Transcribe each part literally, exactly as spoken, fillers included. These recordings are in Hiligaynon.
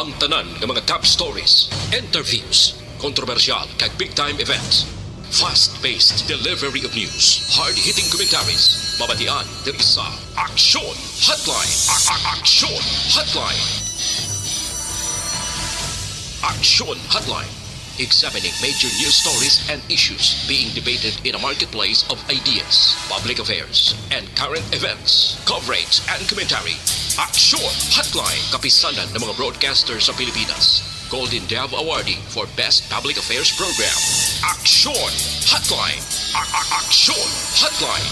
Ang tanan nga mga top stories, interviews, kontrobersyal kag big time events. Fast-paced delivery of news, hard-hitting commentaries, mabatian diri sa Aksyon Hotline. A- a- Aksyon Hotline. Aksyon Hotline. Examining major news stories and issues being debated in a marketplace of ideas, public affairs, and current events. Coverage and commentary. Aksyon Hotline. Kapisanan ng mga broadcaster sa Pilipinas. Golden Dove Awardee for Best Public Affairs Program. Aksyon Hotline. A- a- Aksyon Hotline.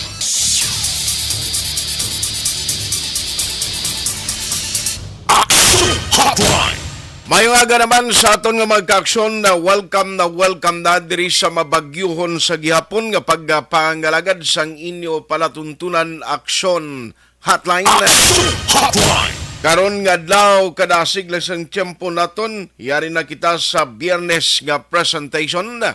Aksyon Hotline. Mayong aga naman sa aton nga mga kaaksyon, na welcome na welcome na diri sa mabagyuhon sa gihapon nga pagpangalagad sang inyo palatuntunan, Aksyon Hotline. Aksyon Hotline. Karon nga adlaw, kadasig lang sang tiyempo naton, yari na kita sa Biyernes nga presentation,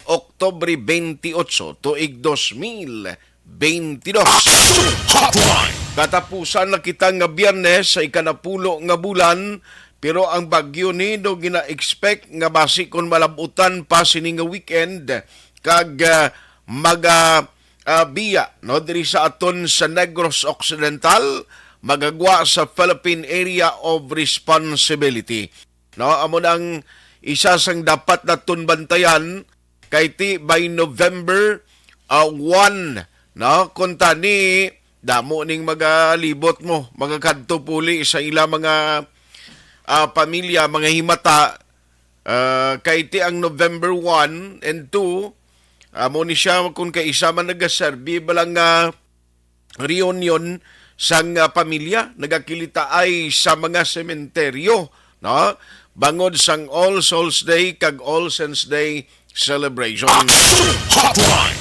Oktubre twenty-eight, tuig dos mil twenty-dos. Aksyon Hotline. Katapusan na kita nga Biyernes sa ikanapulo nga bulan, pero ang bagyo ni do gina-expect nga basi kon malabutan pa sini nga weekend, kag, ah, maga, ah, biya, no, diri sa aton sa Negros Occidental, magagwa sa Philippine Area of Responsibility. No, amo nang isa sang dapat naton bantayan, kay ti by November, ah, one, no, kuntani damo ning magalibot mo, magakadto puli sa ila mga, ah, pamilya, mga himata, ah, kay ti ang November one and two, amo ni siya kung kaisa man nagaserbi ba lang nga reunion sang, ah, pamilya, nagakilitaay sa mga sementeryo, no? Bangod sang All Souls Day kag All Saints Day celebration. Action Hotline.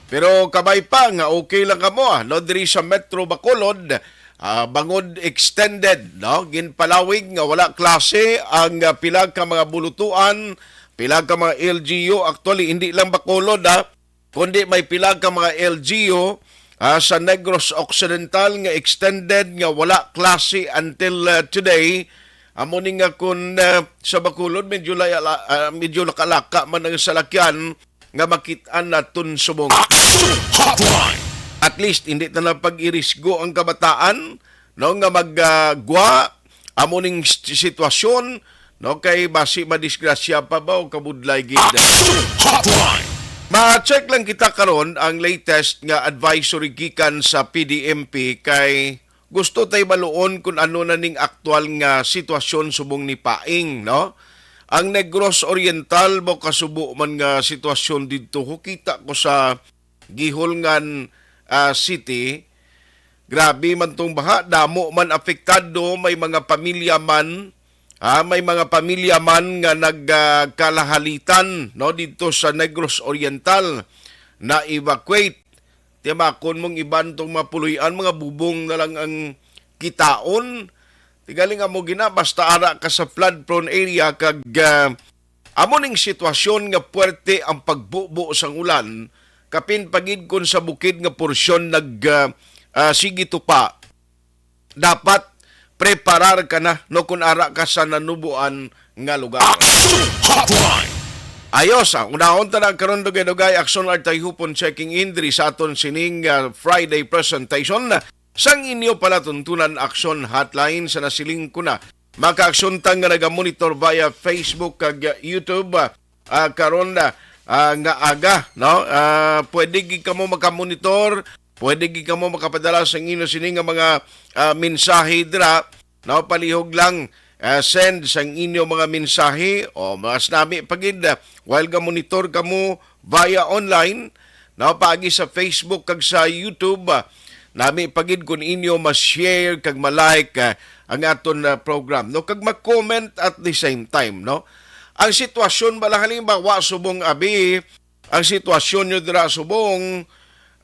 Pero kabay pa nga okay lang kamo, ah, no, diri sa Metro Bacolod, ah, bangod extended, no? Ginpalawig nga wala klase ang, ah, pila ka mga bulutuan, pila ka mga L G U. Actually, hindi lang Bacolod, ah, kundi may pila ka mga L G U, ah, sa Negros Occidental nga extended nga wala klase until, ah, today. Amo ni nga kun, ah, sa Bacolod, medyo laya-, ah, medyo lakalaka man ang salakyan nga makit-an naton subong. Action Hotline. At least, hindi na lang pag-irisgo ang kabataan, no, nga mag, ah, gwa amo ning st-, sitwasyon, no, kay basi madisgrasya pa ba o kabudlay gid. Action Hotline. Ma-check lang kita karon ang latest nga advisory gikan sa P D M P, kay gusto tay baluon kung ano na ning aktual nga sitwasyon subong ni Paing, no? Ang Negros Oriental, mo kasubo man nga sitwasyon didto, ho, kita ko sa Guihulngan, ah, City. Grabe man tong baha, damo man apektado, may mga pamilya man, ah, may mga pamilya man nga nagkalahalitan, no, didto sa Negros Oriental, na-evacuate. Timakon mong iban tong mapuloy-an, mga bubong na lang ang kitaon. Tigaling amo gina, basta ara ka sa flood prone area kag, ah, amo ning sitwasyon nga puwerte ang pagbubo sang ulan, kapin pa gid kon sa bukid nga porsyon nag, ah, ah, sige tupa, dapat preparar ka na, no, kung ara ka sa nanuboan nga lugar. Action Hotline. Ayos, ah, unahon ta na karon, dugay-dugay, Action Artay Hupon checking in diri sa aton sining, ah, Friday presentation sang inyo palatuntunan Action Hotline. Sa nasiling ko na, makaaksyon ta nga nagamonitor via Facebook kag YouTube, ah, ah, karon na, ah, nga aga, no? Ah, pwede gid kamo makamonitor, pwede gid kamo makapadala sang inyo sini nga mga, ah, mensahe dira, no? Palihog lang, ah, send sang inyo mga mensahe, o mas nami pa gid, ah, while ga-monitor kamo via online, no? Paagi sa Facebook kag sa YouTube, ah, nami pa gid kun inyo ma-share kag ma-like, ah, ang aton, ah, program, no? Kag ma-comment at the same time, no? Ang sitwasyon bala, halimbawa, subong abi, ang sitwasyon nyo dira subong,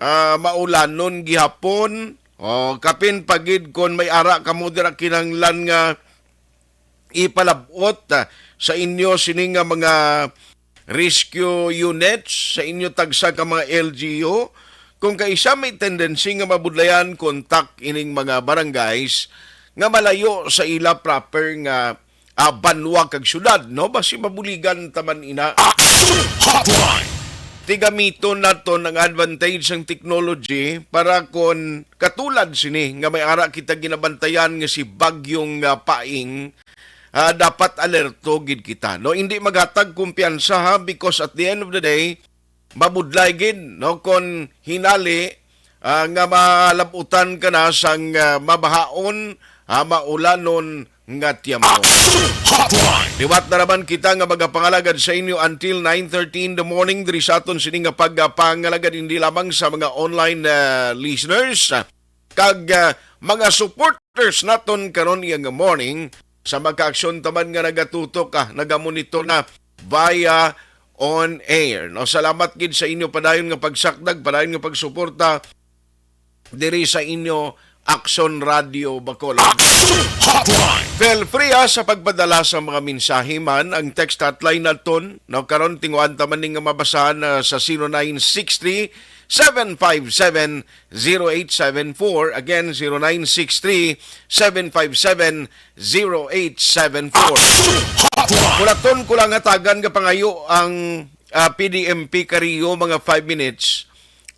ah, maulanon gihapon, o kapin pa gid kon may ara kamo dira kinahanglan nga ipalab-ot, ah, sa inyo sini nga mga rescue units, sa inyo tagsa ka mga L G U. Kung kaisa may tendency nga mabudlayan, kontak ining mga barangays nga malayo sa ila proper nga ah, banwa kag syudad, no? Basi mabuligan ta man ina. Action Hotline! Tigamiton naton ang advantage sang technology para kon katulad sini nga may ara kita ginabantayan nga si Bagyong, ah, Paing, ah, dapat alerto gid kita, no? Hindi maghatag kumpiyansa, ha, because at the end of the day, mabudlay gid, no, kon hinali, ah, nga malabutan ka na sang, ah, mabahaon, ah, maulanon nga tiyempo. Action Hotline! Liwat na naman kita nga magapangalagad sa inyo until nine thirty in the morning diri sa aton sini nga pagpangalagad, hindi lamang sa mga online, ah, listeners, ah, kag, ah, mga supporters naton karon iya nga morning, sa mga kaaksyon taman nga nagatutok, ah, nagamonitor na via on air. No, salamat gid sa inyo padayon nga pagsakdag, padayon nga pagsuporta diri sa inyo Action Radio Bacolod. Action Hotline! Feel free, ah, sa pagpadala sa mga mensahe man. Ang text hotline naton, no, karon tinguhaan ta man ni nga mabasahan, ah, sa zero nine six three, seven five seven, zero eight seven four. Again, zero nine six three, seven five seven, zero eight seven four. Action Hotline! Kulaton ko lang hatagan nga pangayo ang, ah, P D M P Kario, mga five minutes.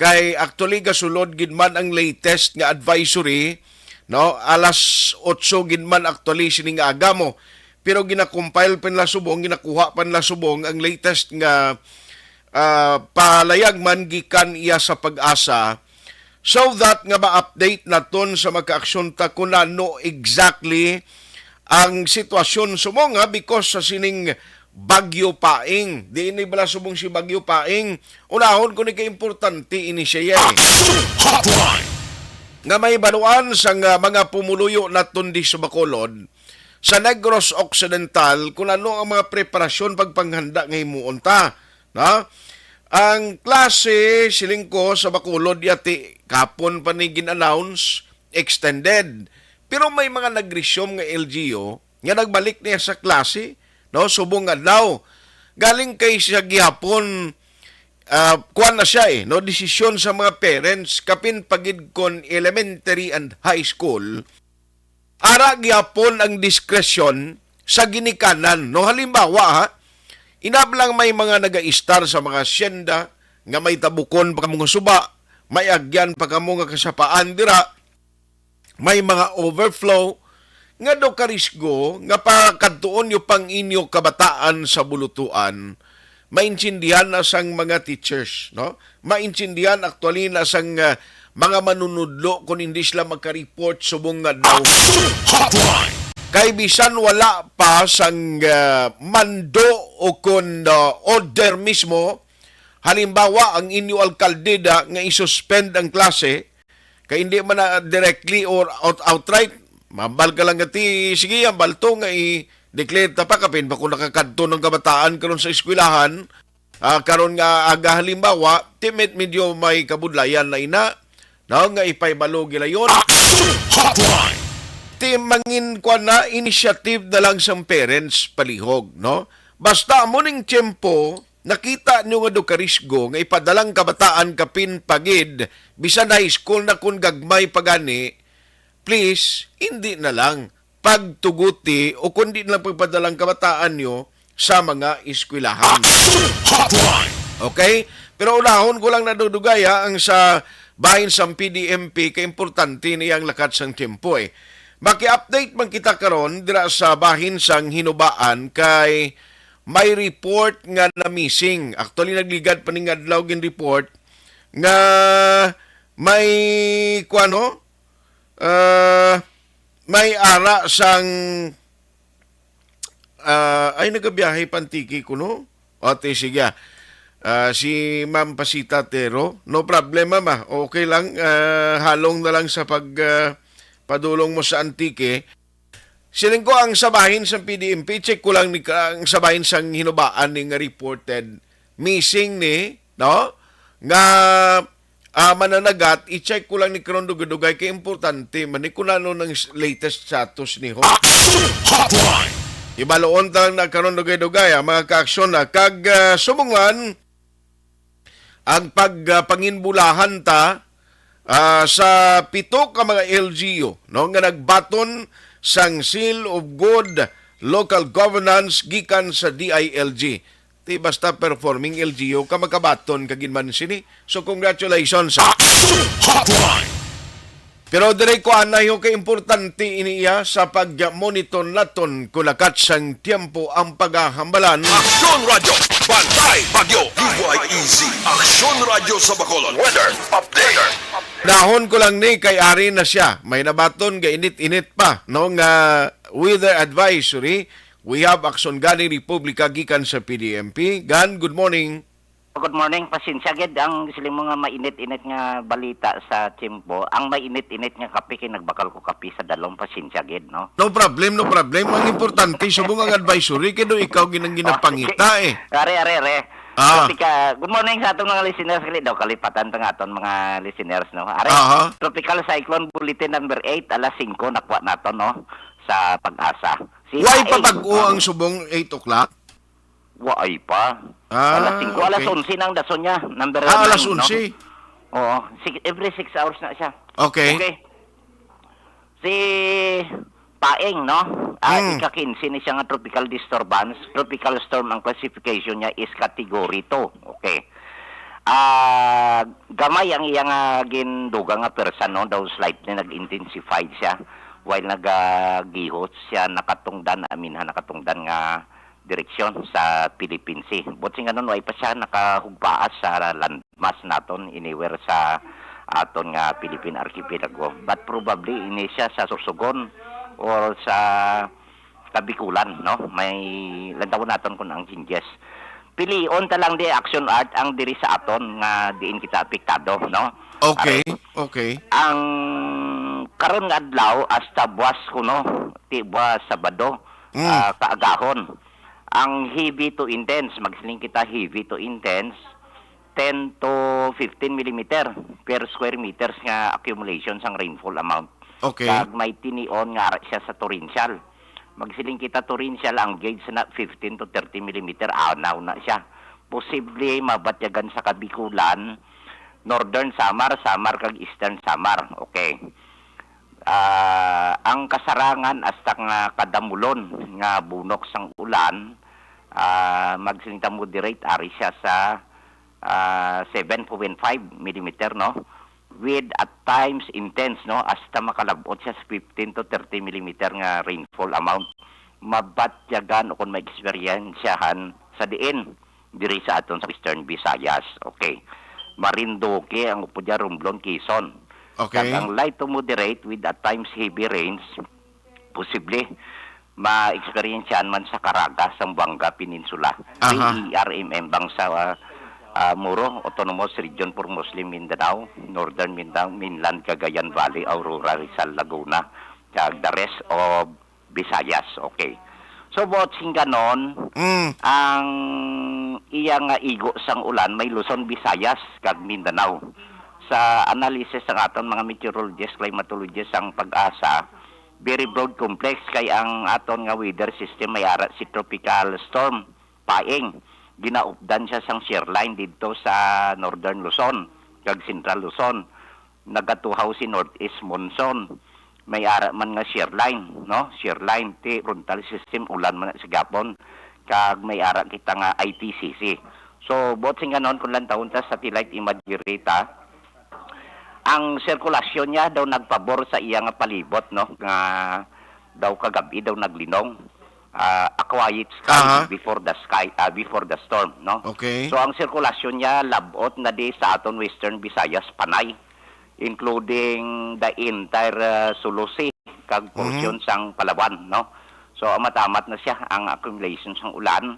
Kay actually, gasulod gid man ang latest nga advisory, no? Alas otso gid man actually sining aga mo. Pero ginakompile pa nila subong, ginakuha pa nila subong ang latest nga, ah, palayag man gikan iya sa PAGASA, so that nga ma-update naton sa mga kaaksyon ta kung ano exactly ang sitwasyon subong, ha, because sa sining Bagyo Paing. Di ini bala subong si Bagyo Paing. Unahon ko ni kay importante ini siya, eh. Action Hotline! Nga may baluan sang, ah, mga pumuluyo naton di sa Bacolod, sa Negros Occidental, kung ano ang mga preparasyon pagpanghanda nga himuon ta, no? Ang klase, siling ko, sa Bacolod yati, kapon pa ni gin-announce, extended. Pero may mga nag-resume nga L G U nga nagbalik niya sa klase, no? Subong nga daw. Galing kay siya gihapon, ah, kuwan na siya, eh, no? Desisyon sa mga parents, kapin pagid kon elementary and high school, ara gyapon ang diskresyon sa ginikanan, no? Halimbawa, ha, inablang may mga nagaistar sa mga asyenda nga may tabukon pa kamo nga suba, may agyan pa kamo nga kasapaan dira, may mga overflow, nga do ka risgo nga pakadtuon nyo pang inyo kabataan sa bulutuan, maintindihan na sang mga teachers, no? Maintindihan actually na sang, ah, mga manunudlo kung hindi sila magka-report subong nga daw. Action Hotline! Kay bisan wala pa sang, ah, mando o kun, ah, order mismo, halimbawa ang inyo alkalde da nga i-suspend ang klase, kay hindi man na directly or out-, outright, mambal ka lang nga ti, sige, ang balto nga i-declare ta pa, kapin pa kung nakakadto ng kabataan karon sa eskwelahan, ah, karon nga aga halimbawa, ti med-, medyo may kabudlayan na ina, no, nga ipaibalo gilayon. Action Hotline! Ti mangin kwa na, initiative na lang sang parents palihog, no? Basta amo ning tiyempo, nakita nyo nga do ka risgo nga ipadalang kabataan kapin pagid, bisan high school na kun gagmay pa gani, please, hindi na lang pagtuguti o kundi na lang pagpadalang kabataan nyo sa mga eskwelahan. Action Hotline! Okay? Pero unahon ko lang nadudugay, ha, ang sa bahin sang P D M P, kay importante niya ang lakat sang tiyempo, eh. Maki-update man kita karon dira sa bahin sang Hinubaan kay may report nga na-missing. Actually, nagligad pa ning adlaw gin report nga may, kuwan, ho? Ah, may ara sang, ah, ay, nagabiyahe pa Antique kuno? O, ti, sige, ah. Ah, si Ma'am Pasita Tero, no problem, Ma'am, ah. Okay lang, ah, halong na lang sa pag, ah, padulong mo sa Antique. Siling ko ang sa bahin sa P D M P, check ko lang ni, ang sa bahin sang Hinubaan ni nga reported missing ni, no? Nga, ah, mananagat, i-check ko lang ni karon dugay-dugay kay importante man ni kung ano nang s-, latest status ni ho. Action Hotline! Ibaloon ta lang na karon dugay-dugay, ah, mga kaaksyon na. Kag, ah, sumungan, ang pag, ah, panginbulahan ta, ah, sa pito ka mga L G U, no, nga nagbaton sang Seal of Good local governance gikan sa D I L G. Ti basta performing L G U ka makabaton ka gid man sini. So, congratulations, ha. Action Hotline! Pero diri ko anay ho kay importante ini iya sa pag-monitor naton kulakat sang tiyempo ang paghahambalan. Aksyon Radyo, Bantay Bagyo, D Y E Z. Aksyon Radyo sa Bacolod. Weather update. Dahon ko lang ni kay ari na siya. May nabaton nga init-init pa, no, nga weather advisory. We have Aksyon Gani Republika gikan sa P D M P. Gan, good morning. Good morning. Pasensya gid ang siling mo nga mainit-init nga balita sa tiyempo. Ang mainit-init nga kape kay nagbakal ko kape sa dalom. Pasensya gid, no? No problem, no problem. Ang importante, subong ang advisory, kay do ikaw ginang ginapangita, eh. Are, are, are. Ah. Tropika-, good morning sa atong mga listeners. Kali daw, kalipatan to nga atong mga listeners, no? Are, Aha. Tropical Cyclone Bulletin number eight, alas singko, nakuha nato, no? Sa Pag-asa. Si Why Paeng, pabag-o no? Ang subong eight o'clock? Waay pa. Ah, Alas singko, alas okay. onse na ang dason niya. Number Ah, alas nine, no? onse. Oo. Six, every six hours na siya. Okay. Okay. Si Paeng, no? Ah, Hmm. ika-kinse ni siya nga tropical disturbance. Tropical storm ang classification niya is category two. Okay. Ah, gamay ang iya nga gindugang nga pwersa, no? Daw slightly nag-intensify siya while nagagihot siya nakatungdan, aminhan nakatungdan nga direksyon sa Philippine Sea. Buot silingon, way pa siya nakahugpaas sa landmass naton anywhere sa aton nga Philippine archipelago. But probably ini siya sa Sorsogon or sa Kabikulan, no? May lantawon naton kung ang changes. Pilion ta lang di action art ang diri sa aton nga diin kita apektado, no? Okay, Are, okay. Ang karon nga adlaw hasta buwas kuno, ti buwas Sabado, Mm. ah, kaagahon. Ang heavy to intense, magsiling kita heavy to intense, ten to fifteen millimeter per square meters nga accumulation sang rainfall amount. Okay. Kag may tinion nga ara siya sa torrential. Magsiling kita torrential, ang gauge na fifteen to thirty millimeter, anaw na siya. Posible mabatyagan sa Kabikulan, Northern Samar, Samar kag Eastern Samar. Okay. Ah, ang kasarangan hasta nga kadamulon nga bunok sang ulan, ah, magsiling ta moderate, ari siya sa, ah, seven point five millimeter, no? With at times intense, no? Hasta makalab-ot siya sa fifteen to thirty millimeter nga rainfall amount. Mabatyagan o kung maeksperiensyahan sa diin diri sa aton sa Western Visayas. Okay. Marinduque, ang upod niya, Romblon, Quezon. Okay. Kag ang light to moderate with at times heavy rains, posible ma-eksperyensyahan man sa Caraga, Zamboanga Peninsula. Aha. P E R M M bang sa, ah, ah, Moro, Autonomous Region for Muslim Mindanao, Northern Mindanao, mainland, Cagayan Valley, Aurora, Rizal, Laguna, kag the rest of Visayas. Okay. So, buot sing ganon, Mm. ang iya nga igo sang ulan may Luzon, Visayas, kag Mindanao. Sa analysis sang aton mga meteorologist, climatologist sang Pag-asa, very broad complex kay ang aton nga weather system may ara si Tropical Storm Paeng. Ginaupdan siya sang shear line didto sa Northern Luzon kag Central Luzon. Nagatuhaw si northeast monsoon. May ara man nga shear line, no? Shear line, ti frontal system, ulan man na sa gapon. Kag may ara kita nga I T C C. So, buot sing ganon, kung lantawon ta satellite imagery ta, ang sirkulasyon niya daw nagpabor sa iya nga palibot, no? Nga daw kagab-i daw naglinong. Ah, a quiet sky Aha. before the sky, ah, before the storm, no? Okay. So, ang sirkulasyon niya labot na di sa aton Western Visayas, Panay, including the entire, ah, Sulu Sea, kag Mhm. portion sang Palawan, no? So, amat-amat na siya ang accumulation sang ulan,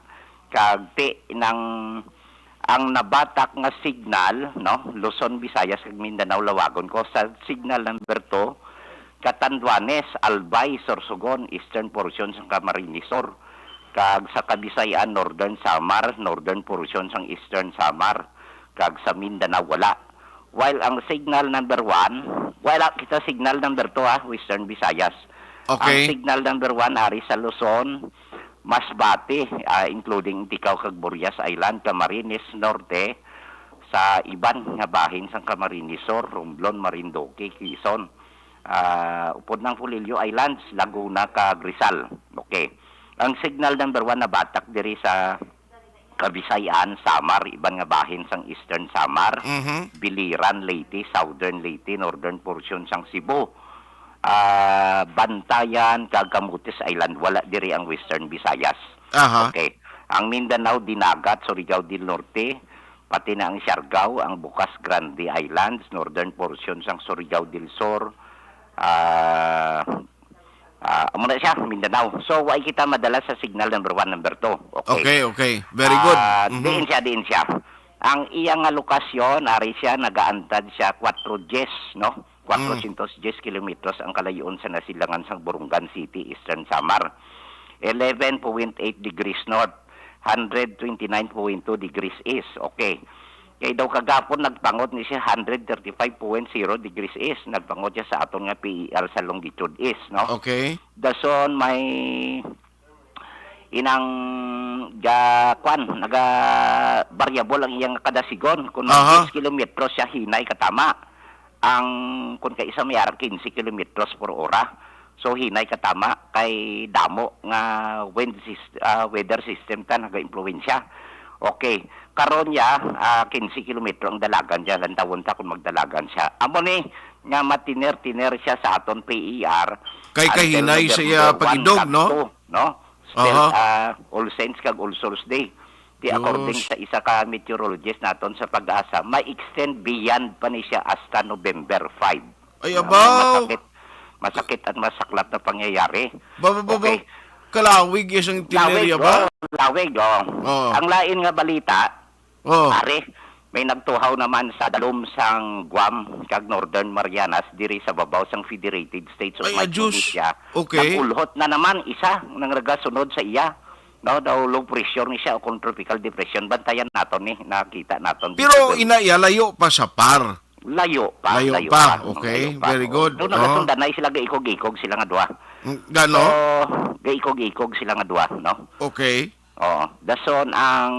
kag ti nang ang nabatak nga signal, no, Luzon, Visayas, kag Mindanao, lawagon ko sa signal number two, Catanduanes, Albay, Sorsogon, eastern portion sang Camarines Sur, kag sa Kabisayan, Northern Samar, northern portion sang Eastern Samar, kag sa Mindanao wala. While ang signal number one, wala kita signal number two, ha, Western Visayas. Okay. Ang signal number one ari sa Luzon, Masbate, ah, including Antique kag Burias Island, Camarines Norte, sa iban nga bahin sang Camarines Sur, Romblon, Marinduque, Quezon, ah, upod nang Polillo Islands, Laguna kag Rizal. Okay. Ang signal number one nabatak diri sa Kabisayan, Samar, iban nga bahin sang Eastern Samar, Mhm. Biliran, Leyte, Southern Leyte, northern portion sang Cebu, ah, Bantayan, kag Camotes Island. Wala diri ang Western Visayas. Aha. Okay. Ang Mindanao, Dinagat, Surigao del Norte, pati na ang Siargao, ang Bucas Grande Islands, northern portion sang Surigao del Sur, ah, ah, amo na siya, Mindanao. So, wa kita madala sa signal number one, number two. Okay. Okay, okay. Very good. Ah, Mhm. diin siya, diin siya. Ang iya nga lokasyon, ari siya, nagaantad siya, kwatro diyes, no? Kwatro syentos diyes kilometros ang kalayoon sa nasilangan sang Borongan City, Eastern Samar. Eleven point eight degrees north, hundred twenty-nine point two degrees east. Okay. Kay daw kagapon nagpangot ni siya hundred thirty-five point zero degrees east. Nagpangot siya sa aton nga P E R sa longitude east, no? Okay. Dason may inang ga-, kwan, naga-variable ang iyang kadasigon. Kung Aha. mag-diyes kilometro siya, hinay katama. Ang, kung kaisa may ara quince kilometros por ora. So, hinay katama kay damo nga wind sys-, ah, weather system ta naga-impluwensya. Okay. Karon ya, ah, quince kilometro ang dalagan niya. Lantawon ta kung magdalagan siya. Amo ni nga matiner-tiner siya sa aton P E R Kay until kahinay sa iya November one pag-idog, kag no? two, no? Still, Aha. ah, All Saints kag All Souls Day. Di according Diyos. sa isa ka meteorologist naton sa PAGASA, may extend beyond pa ni siya hasta November five. Ay, Nga abaw! masakit, masakit at masaklap na pangyayari. Ba, ba, ba, ba? Okay. Kalawig ya sang Lawig, tinerya ba? oh, lawig, oh. Oh. Ang lain nga balita, Oh. Pare, may nagtuhaw naman sa dalom sang Guam kag Northern Marianas diri sa babaw sang Federated States of Ay, adjus. Micronesia. Okay. Nag-ulhot na naman isa nga nagasunod sa iya. No, daw low pressure ni siya o kung tropical depression. Bantayan naton ni, nakita naton Pero dito. ina iya, layo pa sa par. Layo pa, Layo layo pa. pa. Okay, Layo pa. very good. So, Oh. nagasundanay sila, gaikog-ikog sila nga duha. Mm, gano? So, gaikog-ikog sila nga duha, no? Okay. Oo. Dason ang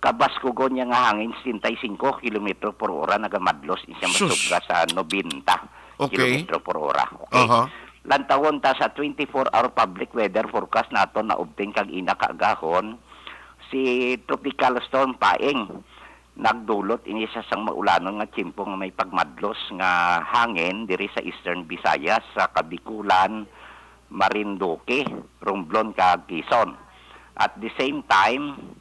kabaskugon niya nga hangin, setenta y cinco kilometro por ora, nagamadlos siya Sus. masobra sa nobenta Okay. kilometro por ora. Okay. Aha. Lantawon ta sa twenty-four hour public weather forecast naton na obtain kag ina kaagahon, si Tropical Storm Paeng. Nagdulot ini sa sang maulanon nga tiyempo nga may pagmadlos nga hangin diri sa Eastern Visayas, sa Kabikulan, Marinduque, Romblon, kag Quezon. At the same time,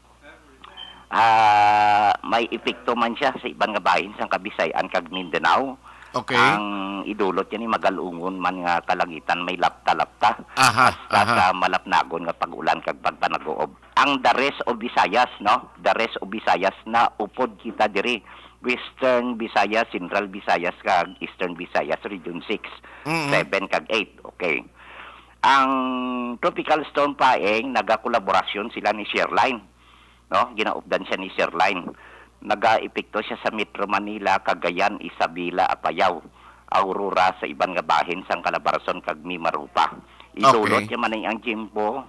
ah, may epekto man siya sa iban nga bahin sang Kabisayan kag Mindanao. Okay. Ang idulot niya ni magalungon man nga kalangitan may lapta-lapta Aha, hasta aha. sa malapnagon nga pag-ulan kag pagpanaguob. Ang the rest of Visayas, no? The rest of Visayas na upod kita diri. Western Visayas, Central Visayas, kag Eastern Visayas, Region six, Mm-mm. seven, kag eight. Okay. Ang Tropical Storm Paeng, nagakolaborasyon sila ni Sherline, no? Ginaupdan siya ni Sherline. Nagaepekto siya sa Metro Manila, Cagayan, Isabela, Apayao, Aurora, sa iban nga bahin sang Calabarzon kag Mimaropa. Idulot Okay. niya man ang tiyempo,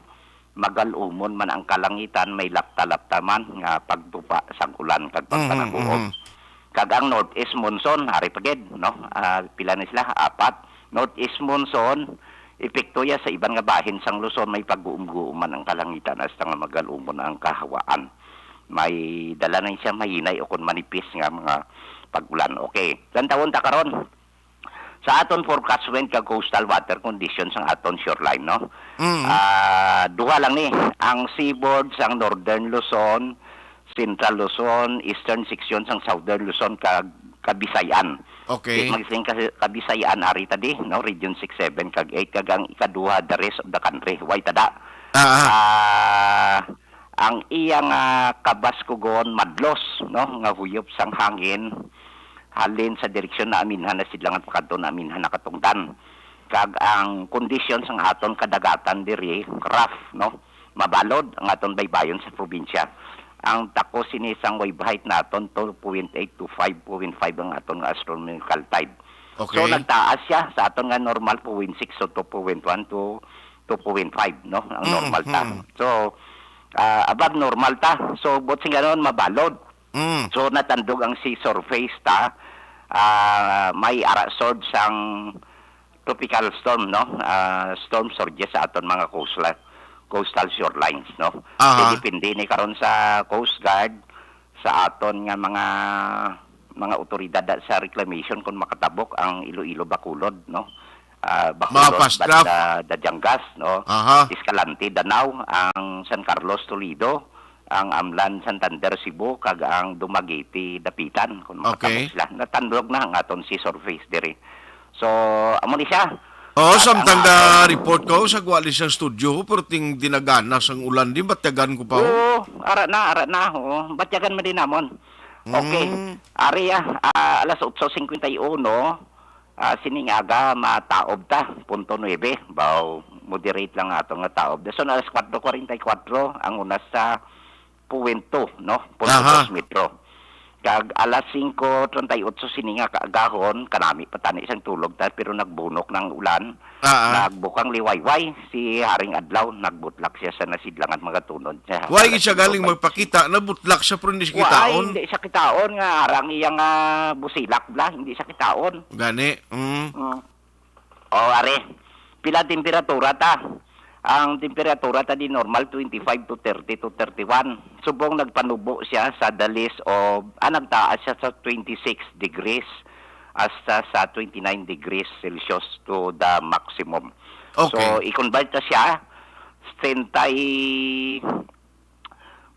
magalumon man ang kalangitan, may lapta-lapta man nga pagtupa sang ulan kag Mhm, pagpanaguob. mhm. Kag ang northeast monsoon, ari pa gid, no? Ah, pila na sila? Apat. Northeast monsoon, epekto ya sa iban nga bahin sang Luzon, may pagguom-guom man ang kalangitan hasta nga magalumon ang kahawaan. May dala na siya mahinay o kon manipis nga mga pag-ulan. Okay. Lantawon ta karon. Sa aton forecast wind kag coastal water conditions ang aton shoreline, no? Mm. Ah, duha lang ni. Ang seaboard sang Northern Luzon, Central Luzon, Eastern section sang Southern Luzon, kag Kabisayan. Okay. Di magsiling kasi Kabisayan, ari ta di, no? Region six, seven, kag eight, kag ang ikaduha, the rest of the country. Why tada? Ah, ah. Ah, ang iya nga kabaskugon madlos, no, nga huyop sang hangin halin sa direksyon na aminhan na sidlangan pakadto na aminhan na katungdan. Kag ang kondisyon sang aton kadagatan diri rough, no, mabalod ang aton baybayon sa probinsya. Ang takos sini sang wave height naton two point eight to five point five ang aton nga astronomical tide. So, Okay. nagtaas siya sa aton nga normal point six to two point one to two point five, no? Ang Mm, normal ta. mm. So, ah, above normal ta. So, buot sing ganon, mabalod. Mm. So, natandog ang sea surface ta. Ah, may ara surge sang tropical storm, no? Ah, storm surges sa aton mga coastline. coastal shorelines, no? Aha. Kay depende ni karon sa Coast Guard, sa aton nga mga, mga otoridad sa reclamation kung makatabok ang Iloilo Bacolod, no? Ah, Bacolod, Mapa, Banda, Dajangas, no? Aha. Escalante, Danao, ang San Carlos, Toledo, ang Amlan, Santander, Cebu, kag ang Dumaguete, Dapitan, kung Okay. makatabok sila. Natandog na ang aton sea surface diri. So, amo ni siya. Oo, At samtang ang na aton report ko, sa gwali sa studio, perting dinaganas ang ulan, di batyagan ko pa, oh. Oo, ara na, ara na, oo. Batyagan man din namon. Okay. Mm. Ari, ah, ah, alas otso cincuenta y uno, ah, sining aga, mataob ta, punto nuebe. Baw, moderate lang ato nga taob. Dason alas kwatro kwarenta y kwatro, ang una sa point two, no? Aha. Punto dos metro. Kag alas singko treinta y ocho sini nga kaagahon, kanami pa tani sang tulog ta, pero nagbunok ng ulan. Ah, ah. Nagbukang liwayway si Haring Adlaw, nagbutlak siya sa nasidlangan, mga tunod siya. Why Alas siya galing singko magpakita? Nabutlak siya, pero hindi siya Why? kitaon. Hindi siya kitaon nga arang iyang, ah, busilak bla, hindi siya kitaon. Gani, mm. Mm. O, are, pila temperatura ta? Ang temperatura ta di normal, twenty-five to thirty to thirty-one. Subong nagpanubo siya sa the list of, ah, nagtaas siya sa twenty-six degrees hasta sa twenty-nine degrees Celsius to the maximum. Okay. So, i-convert ta siya, sesenta y,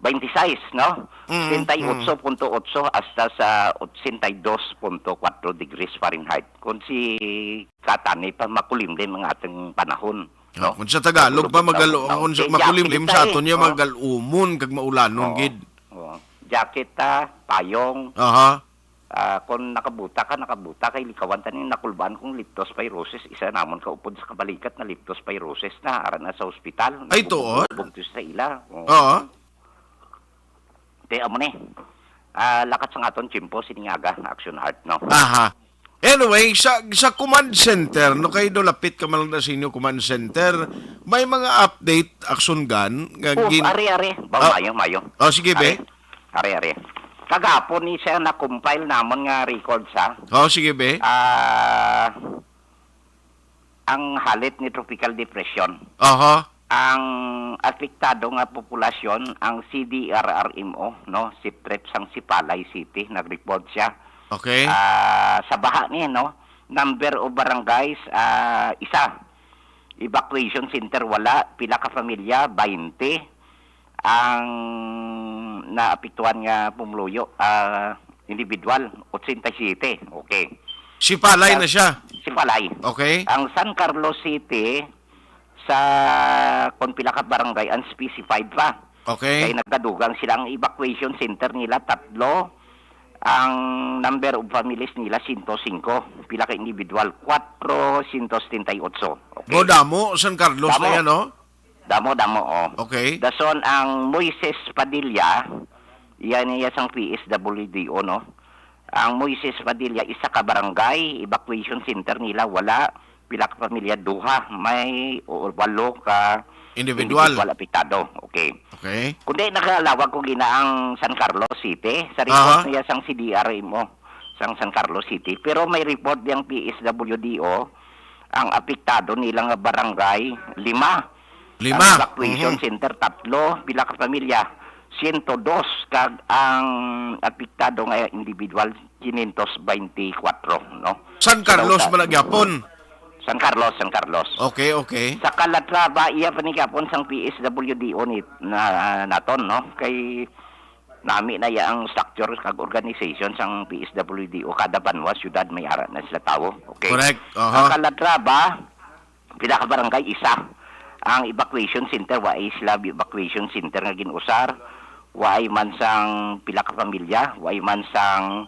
twenty-six, no? Mm, Sesenta y ocho punto ocho hasta sa ochenta y dos punto cuatro degrees Fahrenheit. Kung si katani pa, makulimlim ang ating panahon, Ah, no? kung sa Tagalog pa, Tagalog pa, magalo-, no? kung sa Kay makulimlim jacket sa ta eh, aton niya, oh. magal-umon kag maulanon Oo, gid. oo. Jacket ta, payong. Aha. Ah, kung nakabuta ka, nakabuta kay likawan ta ni nakulbaan kong leptospirosis. Isa namon ka upod sa kabalikat na leptospirosis na, ara na sa ospital. Ay, tuod? Nagbubog-bog to sa ila. Oo. Oo. Te, amo ni. Ah, lakat sa aton tiyempo, sining aga, Action Heart, no? Aha. Anyway, sa, sa command center, no, kay do lapit ka man lang na sa inyo command center, may mga update, Action Gun, nga Oh, gin- are, are. Ba, Ah. mayo, mayo. Oh, sige, be. Are, are, are. Kagapon ni siya na-compile namon nga records, ha? Oh, sige, be. Ah, ang halit ni Tropical Depression. Aha. Ang apektado nga populasyon, ang C D R R M O, no, Sitrep sang Sipalay City, nag-report siya. Okay. Ah, sa baha ni, no, number of barangays, ah, isa. Evacuation center, wala. Pila ka pamilya? Baynte. Ang naapektuhan nga pumuluyo, ah, individual, ochenta y siete. Okay. Sipalay Sa na siya. Sipalay. Okay. Ang San Carlos City, sa kung pila ka barangay, unspecified pa. Okay. Kay nagkadugang sila. Ang evacuation center nila, tatlo. Ang number of families nila, sento singko. Pila ka individual? Kwatro sento setenta y ocho. Okay. Go, damo, San Carlos Damo. na yan, no? Damo, damo, oh. Okay. Dason ang Moises Padilla, iya niya sang P S W D O, no? Ang Moises Padilla, isa ka barangay, evacuation center nila, wala. Pila ka pamilya? Duha. May, o, walo ka Individual. individual apektado. Okay. Okay. Kundi nakalawag ko gina ang San Carlos City. Sa report Aha. niya sang C D R M O, sang San Carlos City. Pero may report diyang P S W D O, ang apektado nila nga barangay, lima. Lima. Ang evacuation Mhm. center, tatlo. Pila ka pamilya? Sento dos. Kag ang apektado nga individual, quinientos veinticuatro, no? San Carlos Sa man na gyapon? San Carlos, San Carlos. Okay, okay. Sa Calatrava, iya pa ni gyapon sang P S W D O ni, na, naton, no? Kay nami na iya ang structure kag organization sang P S W D O. Kada banwa, syudad, may ara na sila tawo. Okay. Correct. Aha. Ang Calatrava, pila ka barangay? Isa. Ang evacuation center, wa ay sila evacuation center nga gin-usar. Wa ay man sang pila ka pamilya, wa ay man sang,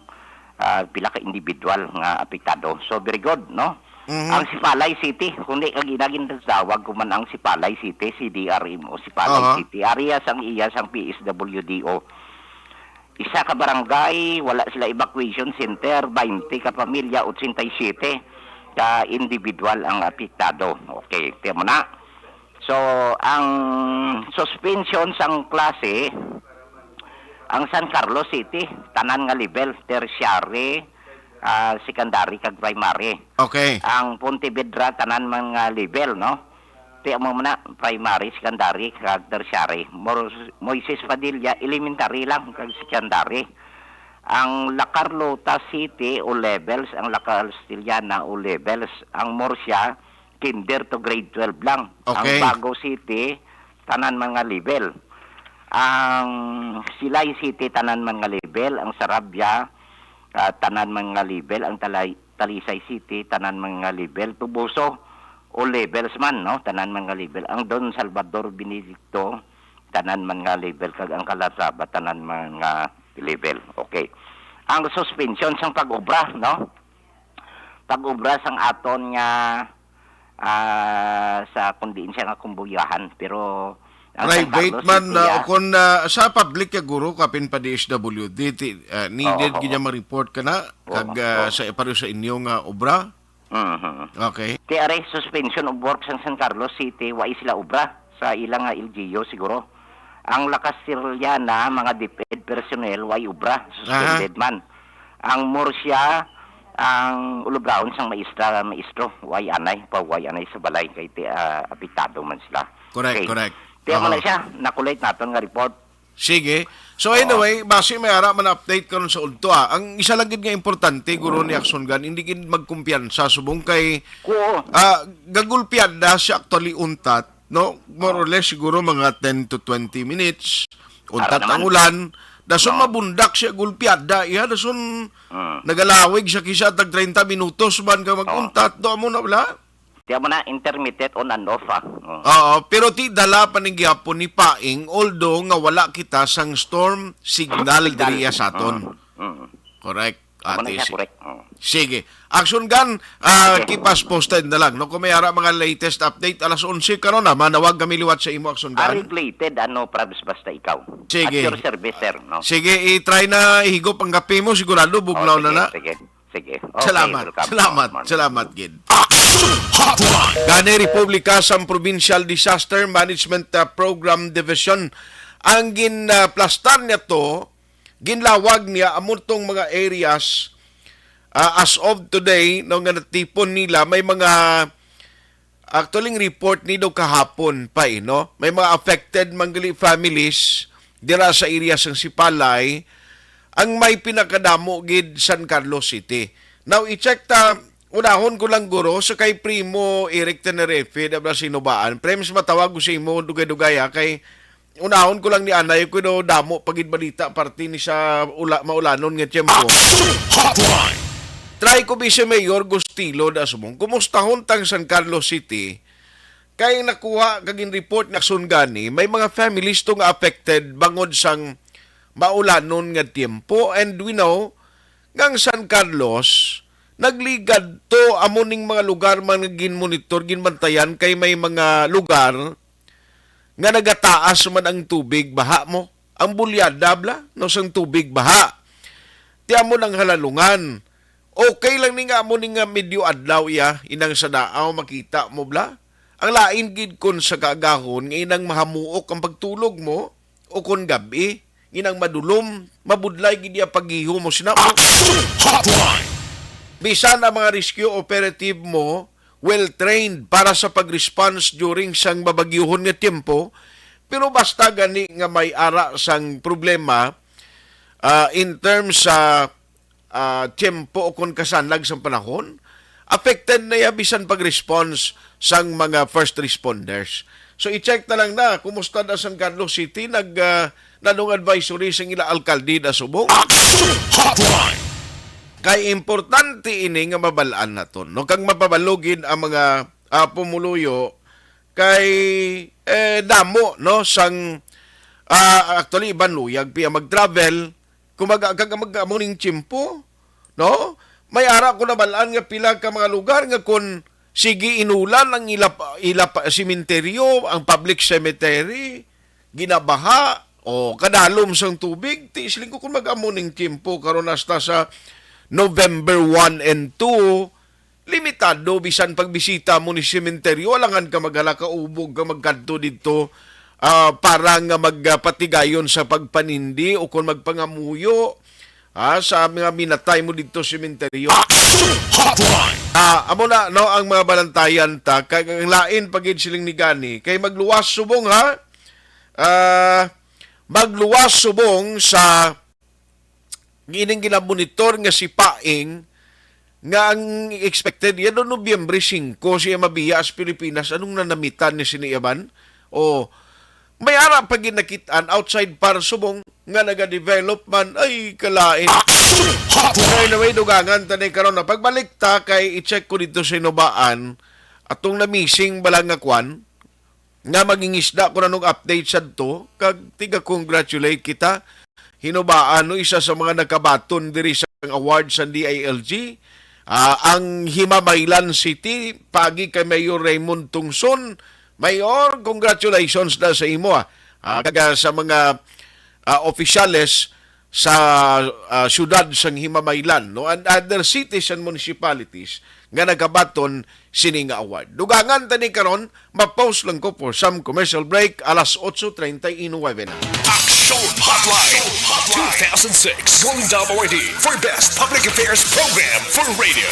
ah, pila ka individual nga apektado. So, very good, no? Mhm. Ang Sipalay City, kung di ka ginagin tawag ko man ang Sipalay City, C D R M O, Sipalay Aha. City. Area sang iya sang P S W D O. Isa ka barangay, wala sila evacuation center, baynte ka pamilya, ochenta y siete ka individual ang apektado. Okay, tiyan mo na. So, ang suspension sang klase, ang San Carlos City, tanan nga level, tertiary, ah, secondary, kag primary. Okay. Ang Pontevedra, tanan man nga level, no? Ti amo man na, primary, secondary, kag tertiary. Mor-, Moises Padilla, elementary lang, kag secondary. Ang La Carlota City, O levels, ang La Castellana, O levels. Ang Murcia, kinder to grade twelve lang. Ang Okay. Bago City, tanan man nga level. Ang Silay City, tanan man nga level. Ang Sarabia, ah, tanan man nga level. Ang Talay-, Talisay City, tanan man nga level. Tubuso, all levels man, no? Tanan man nga level. Ang Don Salvador Benedicto, tanan man nga level. Kag ang Calatrava, tanan man nga level. Okay. Ang suspension sang pag-obra, no? Pag-obra sang aton nga, ah, sa, kung diin siya nga kumbuyahan, pero ang San Private Carlos man, City, ah, ah, o kung, ah, sa public, ya guro, kapin pa D S W D, ti-, ah, needed Oo, gid oo. niya ma-report ka na, Oo, kag, ah, oo. sa, pareho sa inyo nga obra. Mhm. Okay. Ti ari, suspension of works ang San Carlos City, wa sila obra sa ila nga L G U siguro. Ang La Castellana, mga DepEd personnel, way obra, suspended Aha. man. Ang Murcia, ang ulubraon sang maestra, maestro, way anay, pa way anay sa balay, kay ti-, ah, apektado man sila. Correct, Okay. correct. Ti amo Oo. na siya, nakulay naton nga report. Sige. So Oo. anyway, basi may ara man update karon sa udto, ah. Ang isa lang gid nga importante, guro, ni Action Gun, hindi gid magkumpiyansa subong kay, Kuo. ah, gagulpiada siya actually untat, no? More or less siguro mga ten to twenty minutes. Untat Ara ang naman. ulan. Dason Oo. mabundak siya, gulpiada iya. Dason Mm. nagalawig siya kisa tag treinta minutos man ka Oo. mag-untat. Do mo na wala? Di mo na intermittent on and off, ah. Oh. Oo, pero ti dala pa ning gihapon ni Paing, although nga wala kita sang storm signal Signal. diriya sa aton. Mm, mm. Correct. Amo na Ate siya, si-, correct. Oh. Sige. Action Gun, ah, Sige. keep us posted na lang, no? Kung may ara mga latest update, alas onse karon na, manawag kami liwat sa imo, Action Gun. Arreglated, ano, Prabs, basta ikaw. Sige. At your service, sir, no? Sige, i-try na ihigop ang kape mo, sigurado, Oh, bugnaw na sige, na. sige. Sige. Okay, Salamat. welcome. Salamat. Salamat, gid. Action Hotline. Gani, Republika sang Provincial Disaster Management, uh, Program Division ang ginaplastar niya to, ginlawag niya amo tong mga areas, uh, as of today, no, nga natipon nila, may mga Actually, ang report ni daw kahapon pa, eh, no? May mga affected man gali families dira sa area sang Sipalay, ang may pinakadamo gid San Carlos City. Now, i-check ta, unahon ko lang, guro, sa kay Primo Eric Tenerife, da ba sa Inubaan. Prems, matawag ko sa imo, dugay-dugay, ha, kay unahon ko lang ni anay ko, no, damo pa gid balita parte ni sa ula-, maulanon nga tiyempo. Action Hotline. Try ko, Vice Mayor Gustilo Dasmong, kumustahon tang San Carlos City, kay nakuha kag in-report na Action Gun, may mga families to nga affected bangod sang maulanon nga tiyempo, and we know nga ang San Carlos nagligad to, amo ning mga lugar man nga ginmonitor, ginbantayan, kay may mga lugar nga nagataas man ang tubig, baha mo, ang bulyada bala, no, sang tubig, baha. Ti amo nang halalungan. Okay lang ni nga amo ni nga medyo adlaw iya, inang sa daaw makita mo bala. Ang lain gid kon sa kaagahon nga inang mahamuok ang pagtulog mo, o kon gab-i, inang madulom, mabudlay gid iya paggiho mo sina mo. Action Hotline. Bisan ang mga rescue operative mo, well-trained para sa pag-response during sang mabagyuhon nga tiyempo, pero basta gani nga may ara sang problema, ah, in terms sa, ah, tiyempo o kon kasanlag sang panahon, affected na ya bisan pag-response sang mga first responders. So, i-check na lang na, kumusta na San Carlos City? Nag, ah, nanong advisory sang ila alkalde na subong? Action Hotline. Kay importante ini nga mabal-an naton, no? Kag mapabalugid ang mga, ah, pumuluyo kay, eh, damo, no, sang, ah, actually, iban luyag piya mag-travel, kung mag-, kag mag-, amo ning tiyempo, no? May ara ko nabal-an nga pila ka mga lugar nga kun sige inulan ang ilap-, ilap-, sementeryo, ang public cemetery, ginabaha, o kadalom sang tubig, ti siling ko kung mag-amo ning tiyempo karon hasta sa November one and two, limitado bisan pagbisita mo ni sementeryo, alangan ka maghala ka ubog ka magkadto didto, ah, para nga magpatigayon sa pagpanindi o kon magpangamuyo, ah, sa mga minatay mo didto sa sementeryo. Action Hotline. Ah, amo na, no, ang mga balantayan ta, kag ang lain pa gid siling ni gani, kay magluwas subong, ha? Ah, magluwas subong sa ining ginamonitor nga si Paing, nga ang expected niya do Nobyembre singko siya mabiya sa Pilipinas. Anong nanamitan ni sini yaman? O, may ara pa ginakit-an outside par subong nga nagadevelop man. Ay, kalain. Action Hotline! Anyway, dugangan ta ni karon na pagbalik ta kay i-check ko dito sa Hinobaan atong na-missing bala nga kwan, nga mangingisda ko na nung update sadto, kag tiga-congratulate kita. Hinobaan, no, isa sa mga nakabaton diri sa award sa D I L G, ah, ang Himamaylan City, pagi kay Mayor Raymond Tungson. Mayor, congratulations na sa imo, ah. Ah, kag, ah, sa mga, ah, opisyales sa, ah, siyudad sang Himamaylan, no, and other cities and municipalities nga nagabaton sini nga award. Dugangan ta ni karon, ma-pause lang ko for some commercial break, alas otso treinta y nueve na. Action Hotline two thousand six, Golden Dome Awardee for Best Public Affairs Program for Radio.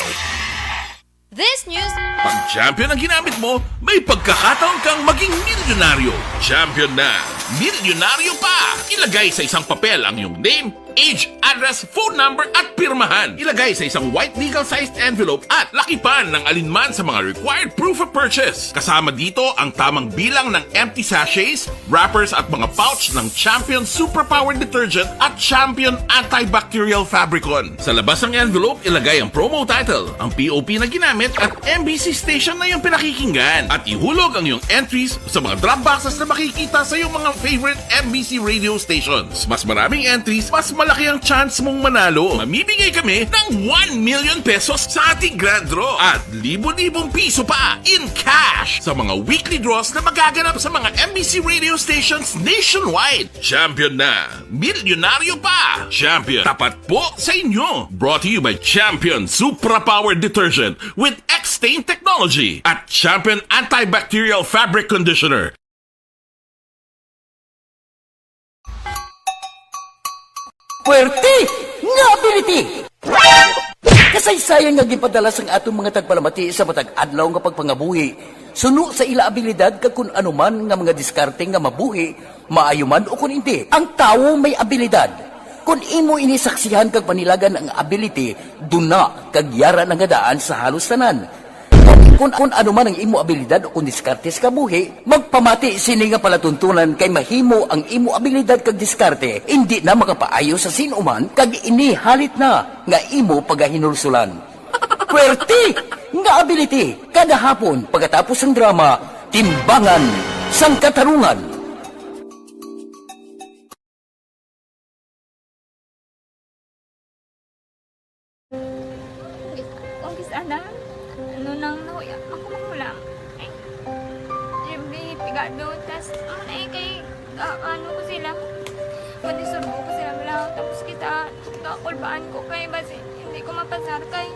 This news. Pag champion ang ginamit mo, may pagkakataon kang maging milyonaryo. Champion na, milyonaryo pa! Ilagay sa isang papel ang iyong name, age, address, phone number, at pirmahan. Ilagay sa isang white legal-sized envelope at lakipan ng alinman sa mga required proof of purchase. Kasama dito ang tamang bilang ng empty sachets, wrappers, at mga pouch ng Champion Superpower Detergent at Champion Antibacterial Fabricon. Sa labas ng envelope, ilagay ang promo title, ang P O P na ginamit, at M B C station na iyong pinakikinggan. At ihulog ang iyong entries sa mga drop boxes na makikita sa iyong mga favorite M B C radio stations. Mas maraming entries, mas malaki ang chance mong manalo. Mamimigay kami ng one million pesos sa ating grand draw at libo-libong piso pa in cash sa mga weekly draws na magaganap sa mga M B C radio stations nationwide. Champion na! Milyonaryo pa! Champion, tapat po sa inyo! Brought to you by Champion Supra Power Detergent with X-Stain Technology at Champion Antibacterial Fabric Conditioner. Puwerte nga ability! Kasaysayan nga ginpadala sang aton mga tagpalamati sa matag adlaw nga pagpangabuhi suno sa ila abilidad kag kun ano man nga mga diskarte nga mabuhi, maayo man o kun indi. Ang tawo may abilidad. Kun imo ini saksihan kag panilagan ang ability, duna kag yara na nga daan sa halos tanan. Kun, kun ano man ang imo abilidad o kun diskarte sa kabuhi, magpamati sini nga palatuntunan kay mahimo ang imo abilidad kag diskarte indi na makapaayo sa sin-o man kag ini halit na nga imo pagahinulsulan. Puwerte nga ability kada hapon pagkatapos sang drama, Timbangan sang Katarungan. Kung kis-, ana, ano nang nahuya, ako man wala. Eh, Jimmy, pigado, tas, ano na eh, kay, ah, ano ko sila, manisurbo ko sila, wala, tapos kita, kakulbaan ko kay, basi, hindi ko mapasar kay.